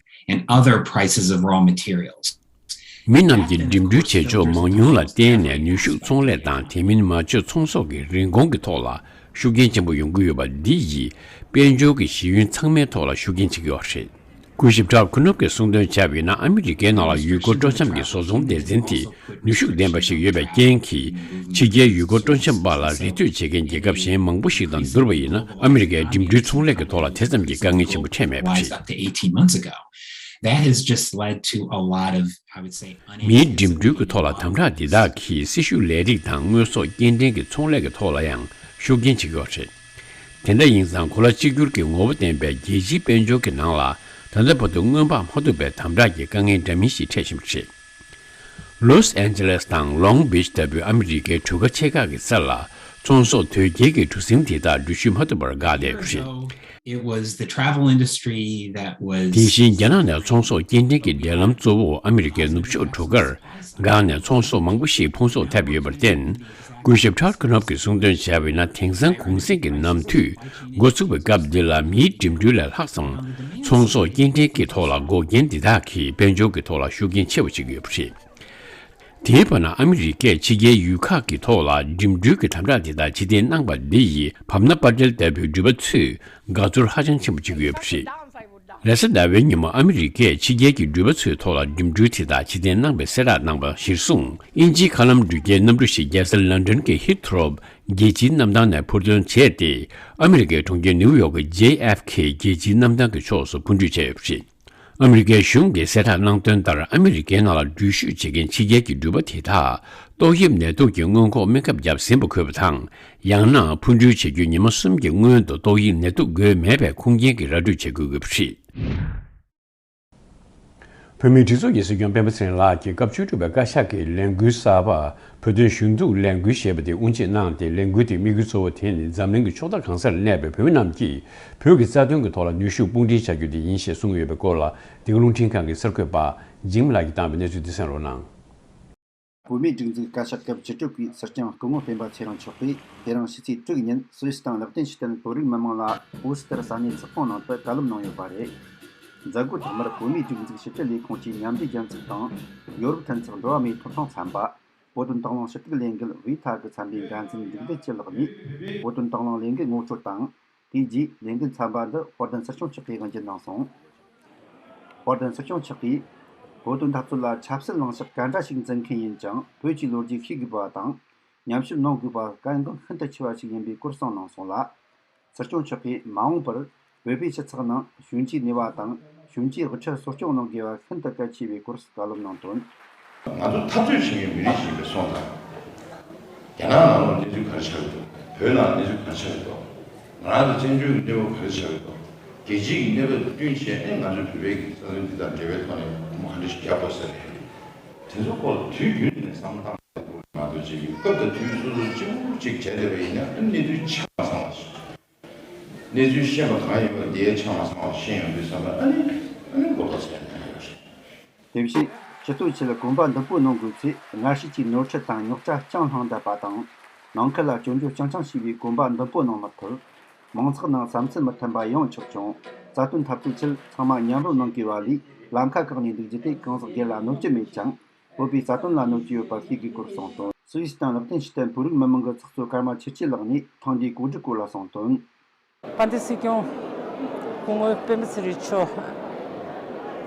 And other prices of raw materials. མི་རྣམས་ཀྱིས་འགྲིམ་འགྲུལ་བྱེད་ཕྱོགས་མང་ཉུང་ལ་བརྟེན་ནས་ནུས་ཤུགས་ཚོང་ལས་དང་དེ་མིན་མ་བཅོས་ཚོང་ཟོག་གི་རིན་གོང་གི་ཐོག་ལ་ཤུགས་རྐྱེན་ཆེན་པོ་ཡོང་གི་ཡོད་པ་འདི་ཡིས་དཔལ་འབྱོར་གྱི་གཞི་ཡུན་ཚང་མའི་ཐོག་ལ་ཤུགས་རྐྱེན་བྱེད་ཀྱི་ཡོད་རེད། སྐུ་ཞབས་Todd Knoop གྱིས་གསུངས་དོན་བྱས་པ་ཡིན་ན་ཨ་མི་རི་ཀའི་ནང་ལ་ཡུལ་སྐོར་སྤྲོ་འཆམ་གྱི་བཟོ་ཚོང་སྡེ་ཚན་དེ་ནུས་ཤུགས་ལྡན་པ་ཞིག་ཡོད་པའི་རྐྱེན་གྱིས་ཕྱི་རྒྱལ་ཡུལ་སྐོར་སྤྲོ་འཆམ་པ་ལ་རེ་ལྟོས་བྱེད་མཁན་རྒྱལ་ཁབ་གཞན་མང་པོ་ཞིག་དང་བསྡུར་བ་ཡིན་ན་ཨ་མི་རི་ཀའི་འགྲིམ་འགྲུལ་ཚོང་ལས་ཀྱི་ཐོག་ལ་དེ་ཙམ་གྱི་དཀའ་ངལ་ཆེན་པོ་འཕྲད་མེད་པ་Rise up to eighteen months ago. That has just led to a lot of, I would say, མིའི་འགྲིམ་འགྲུལ་གྱི་ཐོག་ལ་དམ་དྲག་འདི་དག་གིས་སྲི་ཞུ་ལས་རིགས་དང་དངོས་ཟོག་སྐྱེལ་འདྲེན་གྱི་ཚོང་ལས་ཀྱི་ཐོག་ལ་ཡང་ཤུགས་རྐྱེན་བྱེད་ཀྱི་ཡོད་རེད། དེ་འདྲ་ཡིན་ཙང་གོ་ལ་གཅིག་གྱུར་གྱི་ངོ་བོ་ལྡན་པའི་རྒྱལ་སྤྱིའི་དཔལ་འབྱོར་གྱི་ནང་ལ་ད་ལྟ་བར་དུ་སྔོན་དཔག་མ་ཐུབ་པའི་དམ་དྲག་གི་དཀའ་ངལ་འདྲ་མིན་ཞིག་འཕྲད་བཞིན་པ་རེད། ལོས་ཨན་ཇེ་ལེས་དང་ལོང་བིཆ་ལྟ་བུའི་ཨ་མི་རི་ཀའི་གྲུ་ཁ་ཆེ་ཁག་གི་སར་ལ་ཚོང་ཟོག་དོས་སྐྱེལ་གྱི་གྲུ་གཟིངས་དེ་དག་འགྲུལ་བཞུད་མ་ཐུབ་པར་འགག་བསྡད་ཡོད་པ་རེད། It was the travel industry that was དེ་བཞིན་རྒྱ་ནག་ནས་ཚོང་ཟོག་སྐྱེལ་འདྲེན་གྱི་འབྲེལ་ལམ་གཙོ་བོ་ཨ་མི་རི་ཀའི་ནུབ་ཕྱོགས་གྲུ་ཁར་འགག་ནས་ཚོང་ཟོག་མང་པོ་ཞིག་ཕུང་གསོག་ཐེབས་ཡོད་པར་བརྟེན། སྐུ་ཞབས་Todd Knoop གྱིས་གསུངས་དོན་བྱས་པ་ཡིན་ན་དེང་སང་གུང་གསེང་གི་ནམ་དུས་འགོ་ཚུགས་པའི་སྐབས་འདི་ལ་མིའི་འགྲིམ་འགྲུལ་ལས་ལྷག་ཙམ་ཚོང་ཟོག་སྐྱེལ་འདྲེན་གྱི་ཐོག་ལ་འགོག་རྐྱེན་འདི་དག་གིས་དཔལ་འབྱོར་གྱི་ཐོག་ལ་ཤུགས་རྐྱེན་ཆེ་བ་བྱེད་ཀྱི་ཡོད་པ་རེད། དེའི་བར་ན་ཨ་མི་རི་ཀས་ཕྱི་རྒྱལ་ཡུལ་ཁག་གི་ཐོག་ལ་འགྲིམ་འགྲུལ་གྱི་དམ་དྲག་དེ་དག་ཕྱིར་འཐེན་གནང་པ་འདི་ཡིས་བྷམ་ན་པ་ཏེལ་ལྟ་བུའི་འགྲུལ་པ་ཚོས་དགའ་ཚོར་ཧ་ཅང་ཆེན་པོ་བྱེད་ཀྱི་ཡོད་པ་རེད། རེས་གཟའ་ཟླ་བའི་ཉིན་མོ་ཨ་མི་རི་ཀས་ཕྱི་རྒྱལ་གྱི་འགྲུལ་པ་ཚོའི་ཐོག་ལ་འགྲིམ་འགྲུལ་དེ་དག་ཕྱིར་འཐེན་གནང་པའི་གསལ་བསྒྲགས་གནང་པ་གཞིར་བཟུང་དབྱིན་ཇིའི་མཁའ་ལམ་འགྲུལ་སྐྱེལ་གནམ་གྲུ་ཞིག་རྒྱལ་ས་ལན་ཀྲན་གྱི་ཧི་ཐ་རོབ་རྒྱལ་སྤྱིའི་གནམ་ཐང་ནས་འཕུར་འདོན་བྱས་ཏེ་ཨ་མི་རི་ཀའི་གྲོང་ཁྱེར་ནིའུ་ཡོག་གི་ཇེ་ཨེཕ་ཁེ་རྒྱལ་སྤྱིའི་གནམ་ཐང་གི་ཕྱོགས་སུ་འཕུར་འགྲུལ་བྱས་ཡོད་པ་རེད། ཨ་མི་རི་ཀའི་གཞུང་གིས་གསལ་བསྒྲགས་གནང་དོན་ལྟར་ཨ་མི་རི་ཀའི་ནང་ལ་འགྲུལ་བཞུད་བྱེད་མཁན་ཕྱི་རྒྱལ་གྱི་འགྲུལ་པ་དེ་དག་ཏོག་དབྱིབས་ནད་དུག་གི་སྔོན་འགོག་སྨན་ཁབ་བརྒྱབ་ཟིན་པ་དགོས་པ་དང་། ཡང་ན་འཕུར་འགྲུལ་བྱེད་རྒྱུའི་ཉི་མ་གསུམ་གྱི་སྔོན་དུ་ཏོག་དབྱིབས་ནད་དུག་འགོས་མེད་པའི་ཁུངས་སྐྱེལ་གྱི་ར་སྤྲོད་བྱེད་དགོས་ཀྱི་ཡོད་པ་རེད། བོད་མིའི་སྒྲིག་འཛུགས་ཀྱི་སྲིད་སྐྱོང་སྤེན་པ་ཚེ་རིང་ལགས་ཀྱིས་སྐབས་བཅུ་དྲུག་པའི་བཀའ་ཤག་གི་ལས་འགུལ་གསར་པ་བོད་དོན་གཞུང་གཏུག་ལས་འགུལ་ཞེས་པ་དེ་དབུ་འབྱེད་གནང་སྟེ། ལས་འགུལ་དེའི་དམིགས་ཡུལ་གཙོ་བོ་དེ་ནི་འཛམ་གླིང་གི་ཕྱོགས་མཐའ་གང་སར་གནས་པའི་བོད་མི་རྣམས་ཀྱིས་བོད་ཀྱི་རྩ་དོན་གྱི་ཐོག་ལ་ནུས་ཤུགས་དཔུང་སྒྲིལ་བྱ་རྒྱུ་དེ་ཡིན་ཞེས་གསུངས་ཡོད་པའི་སྐོར་ལ། འདི་ག་རླུང་འཕྲིན་ཁང་གི་གསར་འགོད་པ་འཇིགས་མེད་ལགས་ཀྱིས་བཏང་བའི་གནས་ཚུལ་འདི་གསན་རོགས་གནང་། བོད་མིའི་སྒྲིག་འཛུགས་བཀའ་ཤག་སྐབས་བཅུ་དྲུག་པའི་སྲིད་སྐྱོང་སྐུ་ངོ་སྤེན་པ་ཚེ་རིང་མཆོག་གིས་དེ་རིང་ཕྱི་ཚེས་དྲུག་ཉིན་སུད་སི་དང་ལེགས་ལྡན་ཕྱི་བསྟན་བོད་རིགས་མི་མང་ལ་ཨོ་སི་ཐར་ས་གནས་ཚོགས་ཁང་ནང་དུ་བཀའ་སློབ་གནང་ཡོད་པ་རེད། མཛད་སྒོ་ཐོག་མར་བོད་མིའི་སྒྲིག་འཛུགས་ཕྱི་དྲིལ་ལས་ཁུངས་ཀྱི་མཉམ་འབྲེལ་རྒྱལ་ཚོགས་དང་ཡོ་རོབ་མཐུན་ཚོགས་འགྲོ་བ་མིའི་ཐོབ་ཐང་ཚན་པ། བོད་དོན་དང་བླངས་ཞུ་གཏུག་ལས་འགུལ་ཝི་ཐ་གི་ཚན་པའི་འགན་འཛིན་འབྲུག་བདེ་སྐྱིད་ལགས་ནས་བོད་དོན་དང་བླངས་ལས་འགུལ་ངོ་སྤྲོད་དང་། དེའི་རྗེས་ལས་འགུལ་ཚན་པ་འདི་དཔལ་ལྡན་སྲིད་སྐྱོང་མཆོག་གིས་དབུ་འབྱེད་གནང་སོང་། དཔལ་ལྡན་སྲིད་སྐྱོང་མཆོག་གིས། བོད་དོན་འཐབ་རྩོད་ལ་ཆབ་སྲིད་ལངས་ཕྱོགས་ག་འདྲ་ཞིག་འཛིན་མཁན་ཡིན་ཀྱང་བོད་ཀྱི་ལོ་རྒྱུས་ཤེས་དགོས་པ་དང་། ཉམས་ཞིབ་གནང་དགོས་པ་གལ་འགངས་ཤིན་ཏུ་ཆེ་བ་ཞིག་ཡིན་པའི་སྐོར་གསུངས་གནང་སོང་ལ། སྲིད་སྐྱོང་མཆོག་གིས་མ་འོངས་པར་བོད་པའི་སྤྱི་ཚོགས་ནང་གཞོན་སྐྱེས་ནུས་པ་དང་གཞོན་སྐྱེས་དབུ་ཁྲིད་གསོ་སྐྱོང་གནང་དགོས་པ་ཤིན་ཏུ་གལ་ཆེ་བའི་སྐོར་བཀའ་སློབ་གནང་དོན། ང་ཚོ་འཐབ་རྩོད་བྱེད་མཁན་མི་རིགས་ཤིག་ཡིན་པའི་སོང་ཙང་། རྒྱ་ནག་ནང་ལ་གནས་ཚུལ་ག་རེ་ཆགས་ཀྱི་འདུག་བོད་ནང་གནས་ཚུལ་ག་རེ་ཆགས་ཀྱི་འདུག་ང་རང་ཚོ་བཙན་བྱོལ་གྱི་གནས་བབ་ག་རེ་ཆགས་ཀྱི་འདུག་རྒྱལ་སྤྱིའི་གནས་བབ་དང་བསྟུན་བྱས་ནས་ང་ཚོའི་བོད་པའི་གི་རྩ་དོན་འདི་དང་འབྲེལ་བའི་ཐོག་ནས་སྒོ་མོ་ག་འདྲ་ཞིག་རྒྱག་དགོས་ས་རེད། དེ་ཚོ་སྐོར་ལ་དུས་རྒྱུན་ནས་བསམ་བློ་བཏང་དགོས་ང་ཚོ་བྱེད་ཀྱི་སྐབས་དང་དུས་སོ་སོ་གཅིག་པུ་གཅིག་བྱས་བསྡད་པ་ཡིན་ན་ཨ་ནི་གནས་ཚུལ་ཆ་མ་ཚང་བ་ཞིག་གནས་ཚུལ་ཤེས་པ་གང་ཡོད་པ་དེ་ཆ་མ་ཚང་བ་ཤེས་ཡོང་དུས་ཙམ་པ་ཨ་ནི་ཨ་ནི་མགོ་ཐོག་ཟེར་ནས་ཡོད་རེད། དེ་བཞིན་སྤྱི་ཚོགས་ཆེད་ལ་གོམ་པ་མདུན་སྤོ་གནང་དགོས་ཚེ་སྔར་བཤད་ཀྱི་ནོར་འཁྲུལ་དང་རྙོག་དྲ་རྐྱང་བསླངས་བསྡད་པ་དང་། ནང་ཁུལ་ལ་སྐྱོན་བརྗོད་རྐྱང་རྐྱང་བྱས་པའི་གོམ་པ་མདུན་སྤོ་གནང་མི་ཐུབ། མང་ཚོགས་ནང་བསམ་ཚུལ་མི་མཐུན་པ་ཡོང་ཆོག་ཀྱང་རྩ་དོན་འཐབ་རྩོད་ཆེད་ཚང་མ་མཉམ་རུབ་གནང་དགོས་པ་ལས་ལམ་ཁ་བཀག་ནས་འདུག་རྒྱུ་དེ་གང་ཟག་སྒེར་ལ་གནོད་རྒྱུ་མེད་ཀྱང་བོད་པའི་རྩ་དོན་ལ་གནོད་རྒྱུ་ཡོད་པ་ཤེས་དགོས་སྐོར་གསུངས་དོན། སུད་སི་དང་ལེགས་ལྡན་ཕྱི་བསྟན་བོད་རིགས་མི་མང་གི་ཚོགས་གཙོ་ཀརྨ་ཆོས་སྐྱིད་ལགས་ནས་ཐེངས་འདིའི་གོ་སྒྲིག་སྐོར་ལ་གསུངས་དོན། དཔལ་ལྡན་སྲིད་སྐྱོང་སྐུ་ངོ་སྤེན་པ་ཚེ་རིང་མཆོག་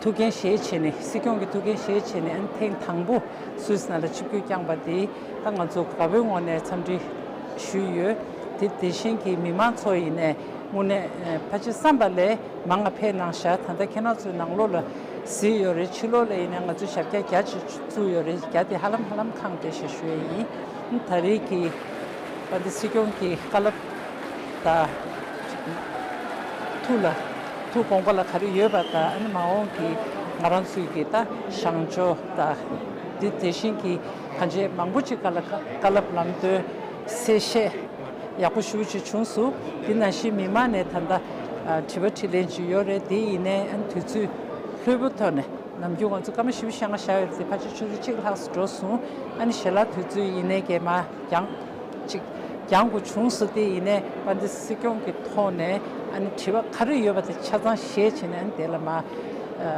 ཐུགས་འགན་བཞེས་བྱས་ནས་སྲིད་སྐྱོང་གི་ཐུགས་འགན་བཞེས་བྱས་ནས་ཨ་ནི་ཐེངས་དང་པོ་སུད་སི་ནང་ལ་ཆིབས་བསྒྱུར་བསྐྱངས་པ་དེ་ད་ང་ཚོ་དགའ་པོའི་ངོས་ནས་འཚམས་འདྲི་ཞུས་ཡོད། དེ་དེ་བཞིན་གྱི་མི་མང་ཚོ་ཡིན་ནས་དངོས་གནས་ཕལ་ཆེར་བསམ་པ་ལས་མང་ང་ཕེབས་གནང་ཤག་ད་ལྟ་ཁྱེད་རང་ཚོའི་ནང་ལོགས་ལ་ གཟིགས་ཡོད་རེད། ཕྱི་ལོགས་ལ་ཡིན་ན་ང་ཚོས་ཞབས་བཀྱག་བརྒྱ་ཅིག་བཙུགས་ཡོད་རེད། བརྒྱ་དེ་ཧ་ལམ་ཧ་ལམ་ཁེངས་བསྡད་ཤག་ཞུ་ཡས་ཡིན། ད་རེས་ཀྱི་དཔལ་ལྡན་སྲིད་སྐྱོང་གི་བཀའ་སློབ་དང་ཐུགས་ལ་ཐུགས་དགོངས་པ་ལ་ག་རེ་ཡོད་པ་དང་། ཨ་ནི་མ་འོངས་ཀྱི་ང་རང་ཚོའི་གི་ད་བཞེངས་ཕྱོགས་དང་། དེ་དེ་བཞིན་གྱི་གང་ཅི་མང་པོ་ཅིག་བཀའ་སློབ་བཀའ་སློབ་ལམ་སྟོན་གསལ་བཤད་ཡག་པོ་ཞེ་པོ་ཅིག་བྱུང་སོང་། དེ་ནང་བཞིན་མི་མང་ནས་ད་ལྟ་ཨ་དྲི་བ་དྲིས་ལན་ཅིག་ཡོད་རེད། དེ་ཡིན་ནའི་ཨ་ནི་དུས་ཚོད་ལྷོད་པོ་ཐོག་ནས། ནམ་རྒྱུན་ང་ཚོ་སྐར་མ་བཞི་བཅུ་ཞེ་ལྔ་བཞག་ཡོད་རེད། དེ་ཕལ་ཆེར་ཆུ་ཚོད་གཅིག་ལྷག་ཙམ་འགྲོ་སོང་། ཨ་ནི་ཞལ་ལག་དུས་ཚོད་ཡིན་ནའི་གས་མར་འགྱངས་ཅིག་འགྱངས་དགོས་བྱུང་སོང་། དེ་ཡིན་ནའི་དཔལ་ལྡན་སྲིད་སྐྱོང་གི་ཐོག་ནས་ཨ་ནི་དྲི་བ་ག་རེ་ཡོད་པ་དེ་ཆ་ཚང་བཞེས་བྱས་ནས། ཨ་ནི་དེ་ལ་མར་ཨ་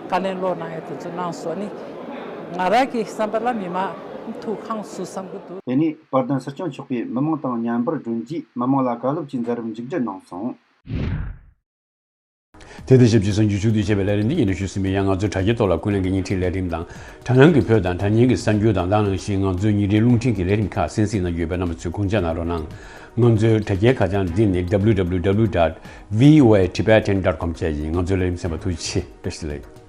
བཀའ་ལན་སློག་གནང་ཡ་དེ་ཚོ་གནང་སོང་། ཨ་ནི་ང་རང་གི་བསམ་པ་ལ་མི་མང་ཐུགས་ཁེངས་སོང་བསམ་གྱི་འདུག། དེ་ནས་དཔལ་ལྡན་སྲིད་སྐྱོང་མཆོག་གིས་མི་མང་དང་མཉམ་པར་བགྲོད་རྗེས། མི་མང་ལ་བཀའ་སློབ་ཀྱི་མཛད་རིམ་མཇུག་སྒྲིལ་གནང་སོང་། དེ་དང་ཞབས་ཕྱི་གསར་འགྱུར་ཕྱོགས་བསྡུས་བྱས་པའི་ལས་རིམ་འདི་ཡིན་དུ་ཞུ་ཟིན་པའི། ཡང་ང་ཚོའི་དྲ་རྒྱའི་ཐོག་ལ་ཀུན་གླེང་གི་བརྙན་འཕྲིན་ལས་རིམ་དང་། དྲ་ནང་གི་བོད་དང་དྲ་བརྙན་གྱི་གསར་འགྱུར་དང་། དེ་ནང་བཞིན་ང་ཚོའི་ཉིན་རེའི་རླུང་འཕྲིན་གྱི་ལས་རིམ་ཁག་གསན་གཟིགས་གནང་རྒྱུ་ཡོད་པས། རྣམ་པ་ཚོས་དགོངས་འཇགས་གནང་རོགས་གནང་། ང་ཚོའི་དྲ་རྒྱའི་ཁ་བྱང་འདི་ནི་www dot voatibetan dot com བཅས་ཡིན། ང་ཚོའི་ལས་རིམ་གསན་པར་ཐུགས་རྗེ་ཆེ། བཀྲ་ཤིས་བདེ་ལེགས།